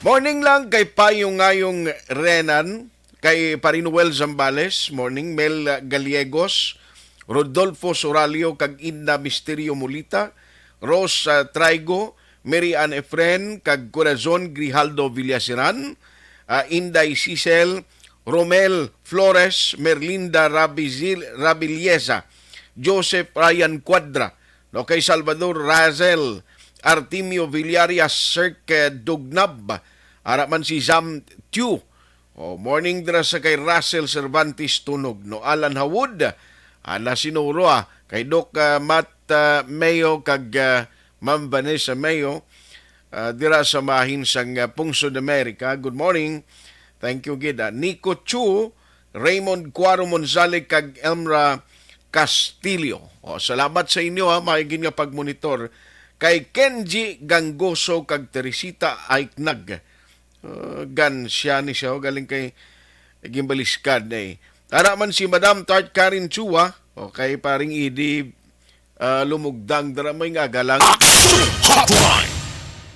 Morning lang kay Payong Ngayong Renan, kay Pare Noel Zambales, morning, Mel, ah, Gallegos, Rodolfo Soralio, kag Inda Misterio Molita, Rose, ah, Traigo, Mary Ann Efren, kag Corazon Grijaldo Villaseran, ah, Inday Cicel, Romel Flores, Merlinda Rabizil-, Rabiliesa, Joseph Ryan Cuadra, no, kay Salvador Razel, Artemio Villarias, Cirque Dugnab, ara man si Zam Tiu. Oh, morning dira sa kay Russell Cervantes Tunog, no, Alan Hawod, Ana Sinuro, ah, kay Doc, ah, Matt, ah, Mayo, kag, ah, Ma'am Vanessa Mayo, ah, dira sa mahin sang, ah, Pungsod America. Good morning. Thank you gid, ah. Nico Chu, Raymond Cuaro Monzale, kag Elmra Castillo. O, salamat sa inyo, ha, maigin nga pagmonitor. Kay Kenji Gangoso kag Teresita Aiknag. Ah, gan siya ni siya, oh, galing kay Gimbaliskad na eh. Ara man si Madam Tart Karen Chua, o kay Paring Idi, ah, Lumugdang, dara may nga galang. Action Hotline!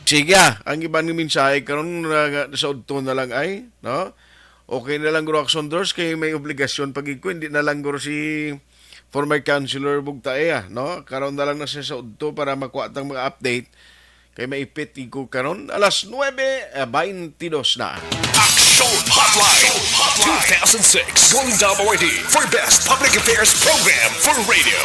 Sige, ah, ang iban nga mensahe karon, ah, nga sa udto na lang ay, no? Okay na lang, Guro Action Doors, kay may obligasyon pa gid ko, hindi na lang, Guro, si former Councilor Bugtae, ah, no? Karon na lang na siya sa udto para makuha tang mga update. Kay maipit ko karon, alas nuebe, eh, baintidos na. Action Hotline, two thousand six Golden Dome Awardee for Best Public Affairs Program for Radio.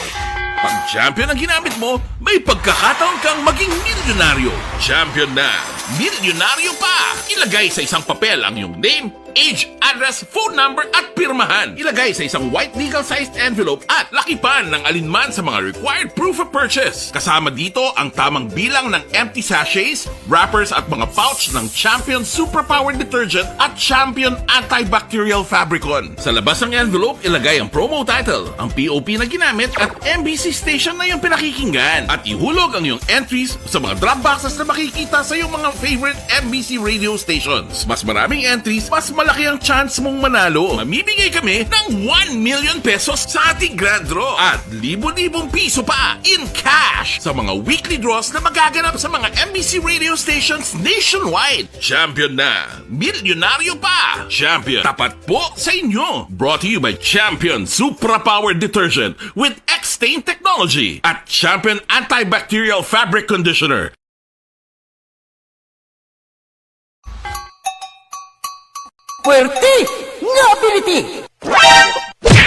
Pag champion ang ginamit mo, may pagkakataon kang maging milyonaryo. Champion na, milyonaryo pa! Ilagay sa isang papel ang iyong name, age, address, phone number, at pirmahan. Ilagay sa isang white legal-sized envelope at lakipan ng alinman sa mga required proof of purchase. Kasama dito ang tamang bilang ng empty sachets, wrappers, at mga pouch ng Champion Superpower Detergent at Champion Antibacterial Fabricon. Sa labas ng envelope, ilagay ang promo title, ang P O P na ginamit, at M B C station na iyong pinakikinggan. At ihulog ang iyong entries sa mga drop boxes na makikita sa iyong mga favorite M B C radio stations. Mas maraming entries, mas malaki ang chance mong manalo. Mamimigay kami ng one million pesos sa ating grand draw at libo-libong piso pa in cash sa mga weekly draws na magaganap sa mga M B C radio stations nationwide. Champion na! Milyonaryo pa! Champion, tapat po sa inyo! Brought to you by Champion Supra Power Detergent with X-Stain Technology at Champion Antibacterial Fabric Conditioner. Puwerte nga ability!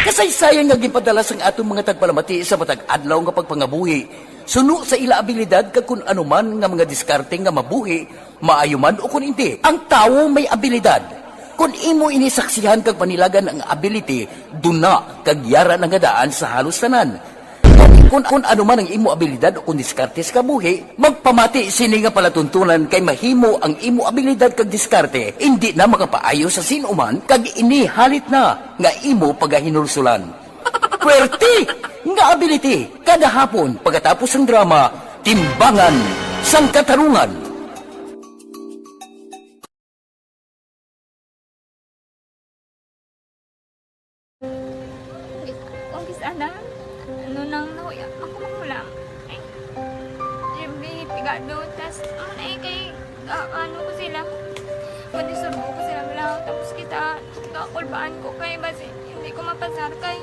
Kasaysayan nga ginpadala sang aton mga tagpalamati sa matag adlaw nga pagpangabuhi, suno sa ila abilidad kag kun ano man nga mga diskarte nga mabuhi, maayo man o kun indi. Ang tawo may abilidad. Kun imo ini saksihan kag panilagan ang ability, duna kag yara na nga daan sa halos tanan. Kun, kun ano man ang imo abilidad o kun diskarte sa kabuhi, magpamati sini nga palatuntunan kay mahimo ang imo abilidad kag diskarte indi na makapaayo sa sin-o man kag ini halit na nga imo pagahinulsulan. Puwerte nga ability kada hapon pagkatapos sang drama, Timbangan sang Katarungan. Ang kis-, ana, ano nang nahuya ako manghulam. Ay, Jimmy, pigado, tas, ano na eh, kay, ah, ano ko sila, madisturbo ko sila, wala, tapos kita, kakulbaan ko kay, basi, hindi ko mapasar kay.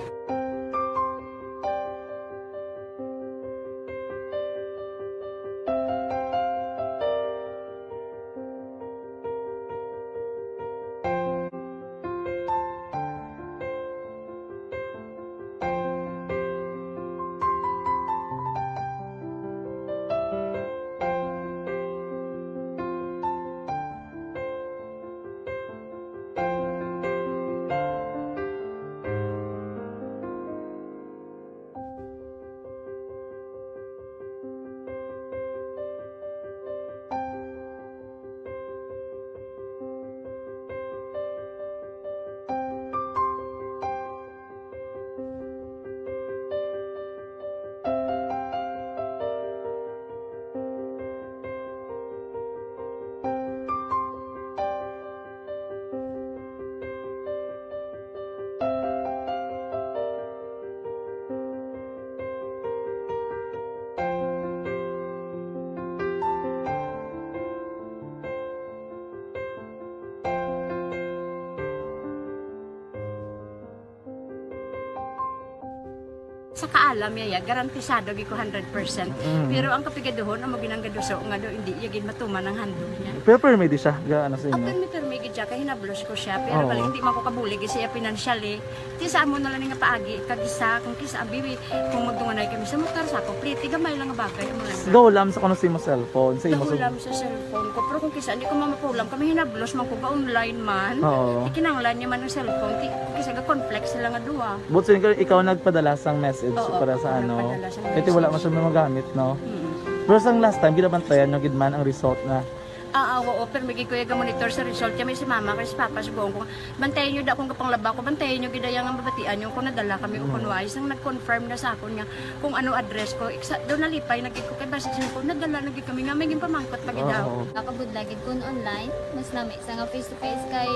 Sa kaalam niya, ya, garantisado gid ko hundred percent. Mm. Pero ang kapigaduhon, amo ginang gaduso nga do, hindi iya gid matuman ang handog niya. Pero permi di siya, ga, ano sa inyo? Permi, permi gid siya, kay hinablos ko siya. Pero Oo. bali, hindi man ko kabulig siya financially. Ti sa amo na lang nga paagi, kag isa, kung kisa, abi, kung magdunganay kami sa motor, sa ako, pliti, gamay lang nga bagay, amo lang. Gahulam sa kuno sa imo cellphone, sa imo Gahulam sa cellphone ko, pero kung kisa, hindi ko mamapulam, kami hinablos man ko, ga-online man. Oo. Ikinanglan niya man ang cellphone, ti, kisa ga-conflict sila nga duha. But so, ikaw, ikaw nagpadala sang message Oo, para sa ako ano? nagpadala sang Kaya wala message. man siya magamit, no? Mm. Pero sang last time, ginabantayan nyo gid man ang result na. Ah, ah, oo, pero may gid ko yung monitor sa result. Kaya may si mama, kay si papa, subuon ko. Bantayan nyo da kung kapanglaba ko, bantayan nyo gid ang mabatian nyo kung nadala kami o Mm. kung wala. Isang nag-confirm na sa akon nga kung ano address ko. Iksa, doon nalipay na gid ko kay basta siya ko, nadala na gid kami nga may ginpamangkot pa gid Oo. daw. Nakabudla gid kun online, mas lami sa nga face to face kay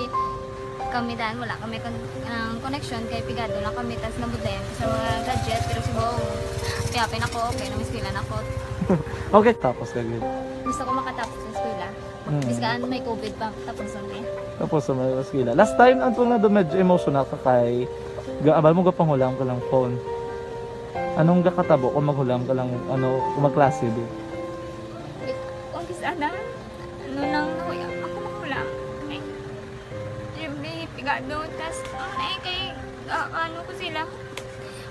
kami dan wala kami kon-, ang connection kay pigado lang kami tas nabudlayan ko sa mga gadget pero subong kaya pin ako okay na miskilan ako. Okay, tapos ka gid. Gusto ko makatapos sa eskwela. Mm. Biskaan may covid pa, tapos ang eh. Tapos sa mga eskwela. Last time, ang tunga doon, medyo emotional ka kay ga-, abal mo, gapanghulam ka lang phone. Anong gakatabo kung maghulam ka lang, ano, kung magklase, di? Ang kis-, ana, ano nang nahuya, ako manghulam. Ay, Jimmy, pigado, tas, ang eh, kay, ah, ano ko sila,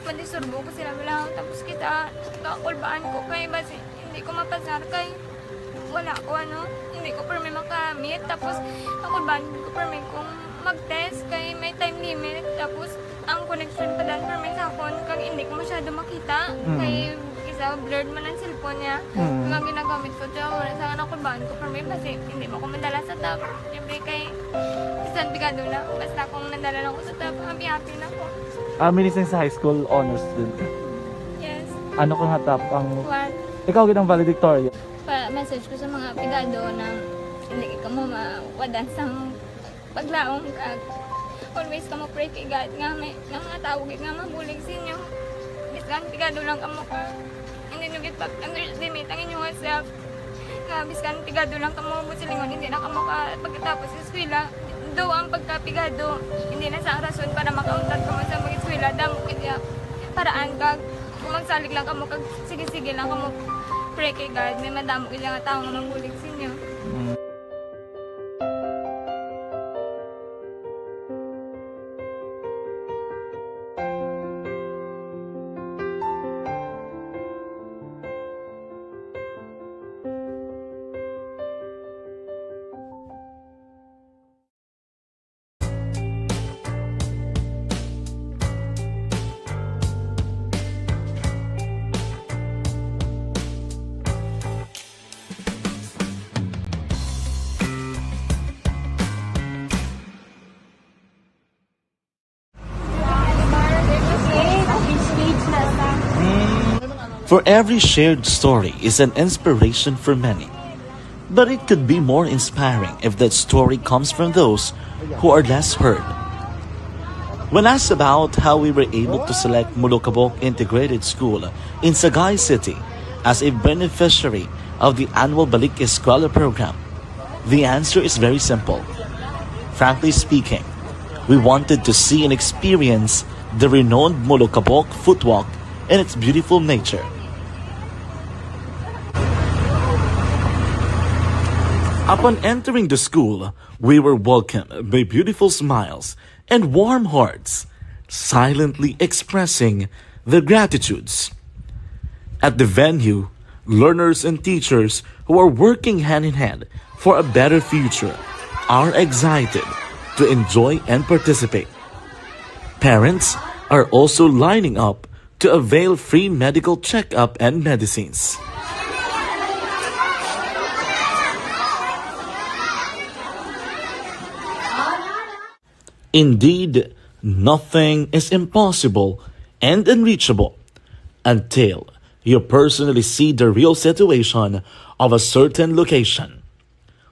madisturbo ko sila, wala, tapos kita, kakulbaan ko kay, basi, hindi ko mapasar kay, wala ko, ano, hindi ko permi makamit. Tapos, ako ba, hindi ko permi kung Mag-test kay may time limit, tapos ang connection pa dan permi sa akon, kag hindi ko masyado makita, Mm. kay isa blurred man ang cellphone niya. Mm. Kaya ginagamit ko siya, wala sa anak ko, baan ko permi, basi hindi mo ko madala sa top. Siyempre kay, bisan pigado na, basta kung nadala lang ko sa top, happy-happy na ko. Ah, minising sa high school, honors student ka? Yes. Ano ka nga top ang One. Ikaw gid ang valedictorian? Pa-message ko sa mga pigado na hindi ka mo mawadan sa paglaom, kag always kamo pray kay God nga may, nga mga tawo gid nga mabulig sa inyo. Bisan pigado lang kamo ka, hindi nyo gid pag-underestimate ang inyong self. Nga bisan pigado lang kamo, buot silingon, hindi na kamo ka pagkatapos sa eskwela. Though ang pagkapigado, hindi na sa rason para makauntat kamo sa mag-eskwela. Damo gid ya paraan, kag kung magsalig lang kamo, kag sige-sige lang kamo pray kay God, may madamo gid nga tawo nga mabulig sa inyo. Mm. For every shared story is an inspiration for many. But it could be more inspiring if that story comes from those who are less heard. When asked about how we were able to select Molokabok Integrated School in Sagay City as a beneficiary of the annual Balik Eskwela program, the answer is very simple. Frankly speaking, we wanted to see and experience the renowned Molokabok footwalk and its beautiful nature. Upon entering the school, we were welcomed by beautiful smiles and warm hearts, silently expressing their gratitudes. At the venue, learners and teachers who are working hand in hand for a better future are excited to enjoy and participate. Parents are also lining up to avail free medical checkup and medicines. Indeed, nothing is impossible and unreachable until you personally see the real situation of a certain location.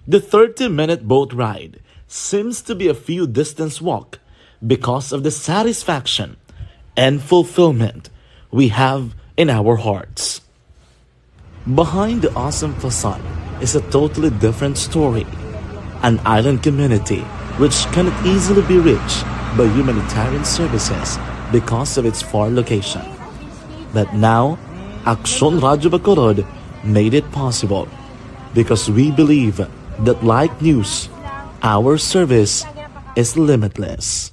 The thirty-minute boat ride seems to be a few distance walk because of the satisfaction and fulfillment we have in our hearts. Behind the awesome facade is a totally different story. An island community which cannot easily be reached by humanitarian services because of its far location. But now, Aksyon Radyo Bacolod made it possible because we believe that like news, our service is limitless.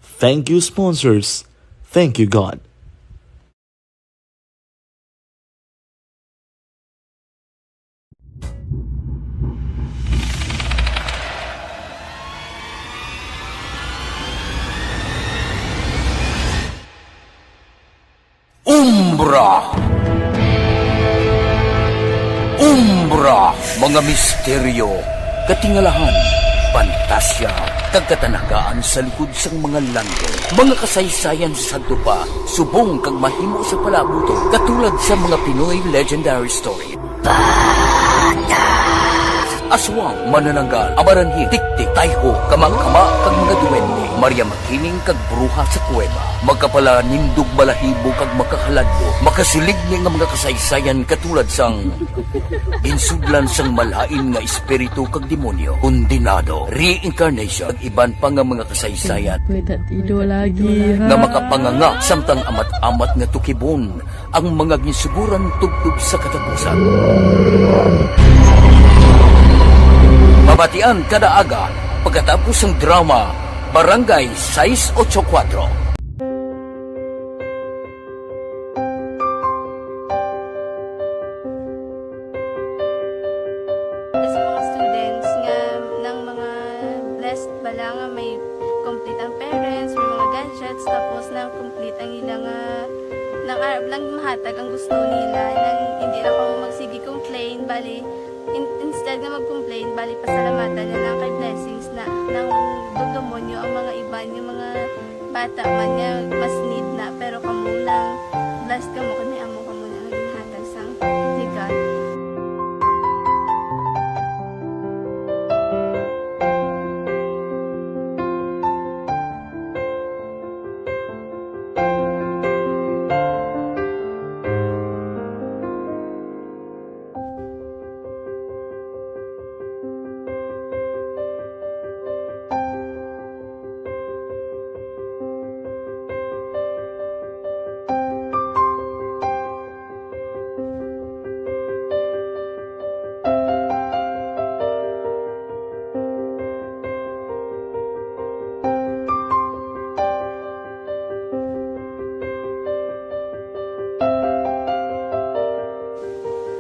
Thank you, sponsors. Thank you, God. Umbra. Umbra, mga misteryo, katingalahan, pantasya, kag katanagaan sa likod sang mga landong. Mga kasaysayan sa sadto pa, subong kag mahimo sa palaabuton, katulad sa mga Pinoy legendary story. Aswang, manananggal, amaranhil, tiktik, tayho, kama-kama, kag mga duwende, Maria Makiling, kag bruha sa kuweba. Magkapalanindog balahibo kag makahaladlok, makasiligni nga mga kasaysayan katulad sang ginsudlan sang malain nga espiritu kag demonyo, kondenado, reincarnation, kag iban pa nga mga kasaysayan Pwede ido lagi, ha? nga makapanganga samtang amat-amat nga tukibon ang mga ginsuguran tubtob sa katapusan. Mabatian kada aga pagkatapos sang drama Barangay sais ocho kuwatro. Sa mga students nga, nang mga blessed bala nga Tag ang gusto nila, nang hindi na kamo magsige complain, bali, in-, instead nga mag-complain, bali, pasalamatan na lang kay blessings na nang dudumonyo ang mga iban, yung mga bata man nga mas need na, pero kamo lang, blessed kamo kay may amo kamo na nga ginhatag sang ligan.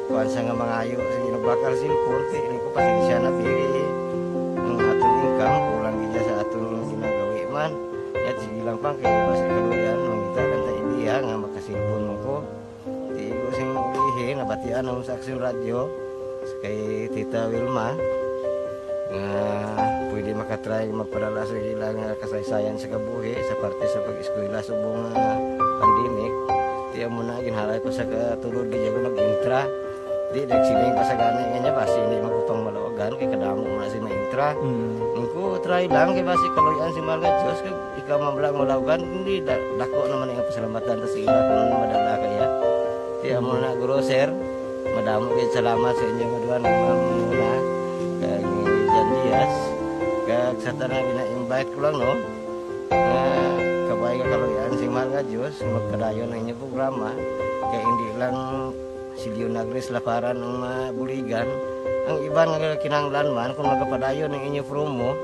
Kuwan sa nga mangayo sa ginabakal sin korte, ini ko pasensya na, pili ang aton income, kulang gid sa aton ginagawi man. Yat, sige lang pa, kay basi kaluyan, mangita lang ta idea nga makasilpon mo ko. Di ko sing ulihi, nabatian ako sa Aksyon Radyo, sa kay Tita Wilma, nga pwede makatry magpadala sa ila nga kasaysayan sa kabuhi sa parte sa pag-eskwela subong nga pandemic. Di amo na, ginhalay ko sa katulod, di ako nag-intra. Di, nagsiling pa sa gani nga niya, basi hindi magkupang malawagan, kay kadamo mo na si maintra. Mm. Ang ko, try lang, kay basi kaluyan si mahal nga Diyos, kag ikaw man lang malawagan, hindi, da-, dako naman ang pasalamatan ta sa ila kung madala kaya. Kaya mo na, guro, sir, madamo kayo salamat sa inyo nga duha, ni Ma'am Muna, kag ni Jan Diaz, kag sa tanan gina-invite ko lang, no, nga kabay nga kaluyan sing mahal nga Dios, magpadayon ang inyong programa, kay hindi lang si Leonagres Laparan ang mabuligan, ang iban nga kinahanglan man, kung magapadayon ang inyong promo,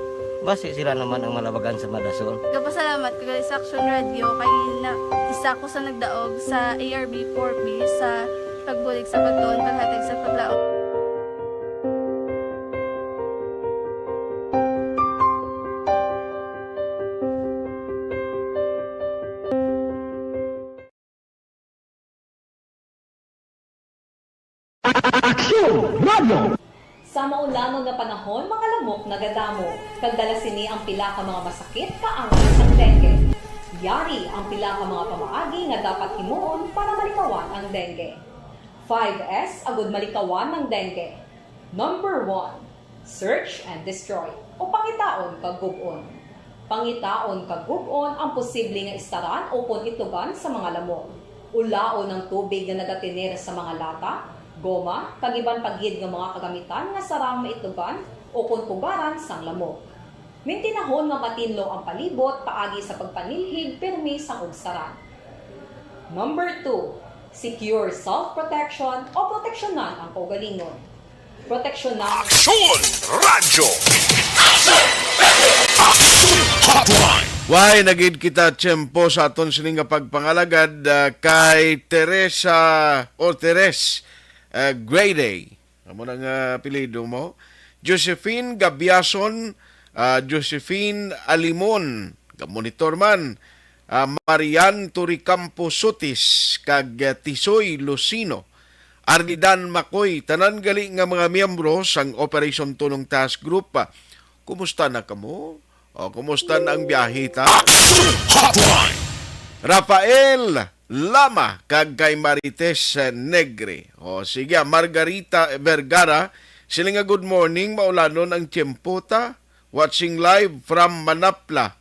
basi sila naman ang malabagan sa madasol. Gapasalamat ko gali sa Action Radio kay na, isa ko sa nagdaog sa A R B four B sa pagbulig sa pagtuon, paghatag sa paglaom. Aksyon Radio. Sa maulanon nga panahon, mga lamok nagadamo, kag dala sini ang pila ka mga masakit kaangay sang dengue. Yari ang pila ka mga pamaagi nga dapat himuon para malikawan ang dengue. Five S agud malikawan ang dengue. Number one, search and destroy, o pangitaon kag gub-on. Pangitaon kag gub-on ang posible nga istaran ukon itlugan sa mga lamok. Ulaon ang tubig nga nagatiner sa mga lata, goma, kag iban pa gid nga mga kagamitan nga sarang maitlugan ukon pugaran sang lamok. Mintinahon nga matinlo ang palibot paagi sa pagpanilhig pirmi sang ubsaran. Number two, secure self-protection o proteksyonan ang kaugalingon. Proteksyonan. Aksyon Radyo. Aksyon Hotline. Way na gid kita tiyempo sa aton sini nga pagpangalagad, ah, kay Teresa o Teres, ah, Grady. Amo na nga apelyido mo. Josephine Gabiason, ah, Josephine Alimon, ka monitor man, ah, Marian Turicampo Sutis, kag, ah, Tisoy Lucino, Arlidan Macoy, tanan gali nga mga miyembro sang Operation Tulong Task Group. Ah, kumusta na kamo? O, kumusta na ang biyahe ta? Action Hotline. Rafael Lama kag kay Marites, eh, Negre. O, sige, ah, Margarita Vergara, sila nga, "Good morning, maulanon ang tiyempo ta. Watching live from Manapla."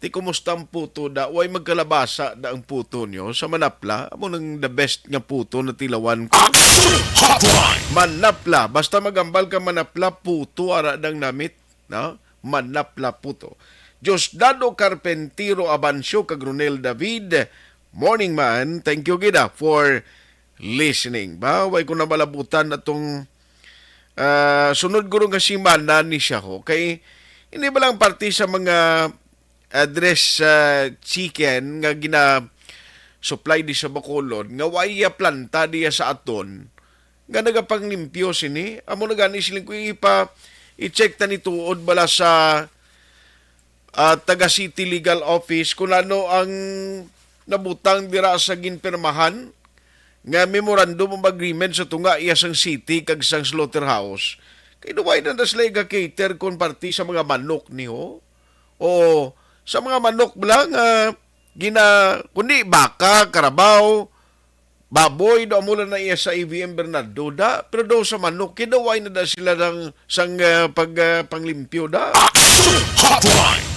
Ti, kumusta ang puto da? Way magkalabasa da ang puto nyo sa Manapla? Amo nang the best nga puto na tilawan ko. Action Hotline. Manapla. Basta magambal ka Manapla, puto ara dang namit. No? Manapla puto. Diosdado Carpentero Abancio kag Ronel David, morning man. Thank you gid, ah, for listening. Ba, way ko nabalabutan atong, ah, sunod guro nga semana ni siya ho. Kay, hindi ba lang parte sa mga address sa chicken nga gina-supply di sa Bacolod, nga way planta diya sa aton, nga nagapanglimpyo sini. Amo na gani siling ko, ipa, i-check ta ni tuod bala sa, ah, taga City Legal Office kung ano ang nabutang dira sa ginpirmahan nga memorandum of agreement sa tunga iya sang city kag sang slaughterhouse, kay duway na na sila iga-cater kon parte sa mga manok niho. O sa mga manok bala nga gina, kundi baka, karabaw, baboy, do amo lang na iya sa A V M Bernardo da, pero do sa manok, kay daw wala na da sila ng sang ah, pag ah, panglimpyo da. Action Hotline!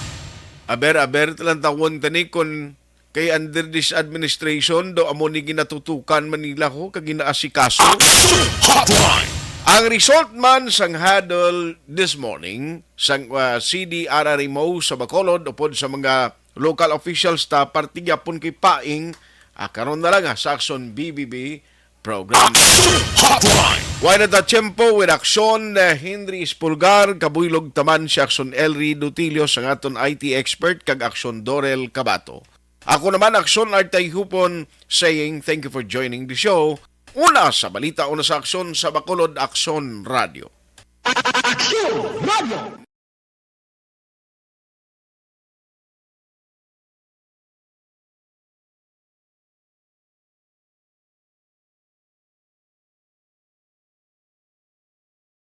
Aber, aber, talang tawon tani kon kay under this administration, do amo ni ginatutukan man nila ho, kag ginaasikaso. Action Hotline! Ang result man sang huddle this morning sang ah, C D R R M O sa Bacolod upod sa mga local officials ta parte gyapon kay paing ah, karon na lang ah, sa Aksyon B B B program. Action Hotline! Wala na ta tiyempo with Aksyon ah, Henry Espulgar, kabuylog taman si Aksyon Elry Dutilio sang aton I T expert kag Aksyon Dorel Kabato. Ako naman, Aksyon Artay Hupon, saying thank you for joining the show. Una sa balita, una sa aksyon sa Bacolod Aksyon Radio. Aksyon Radio!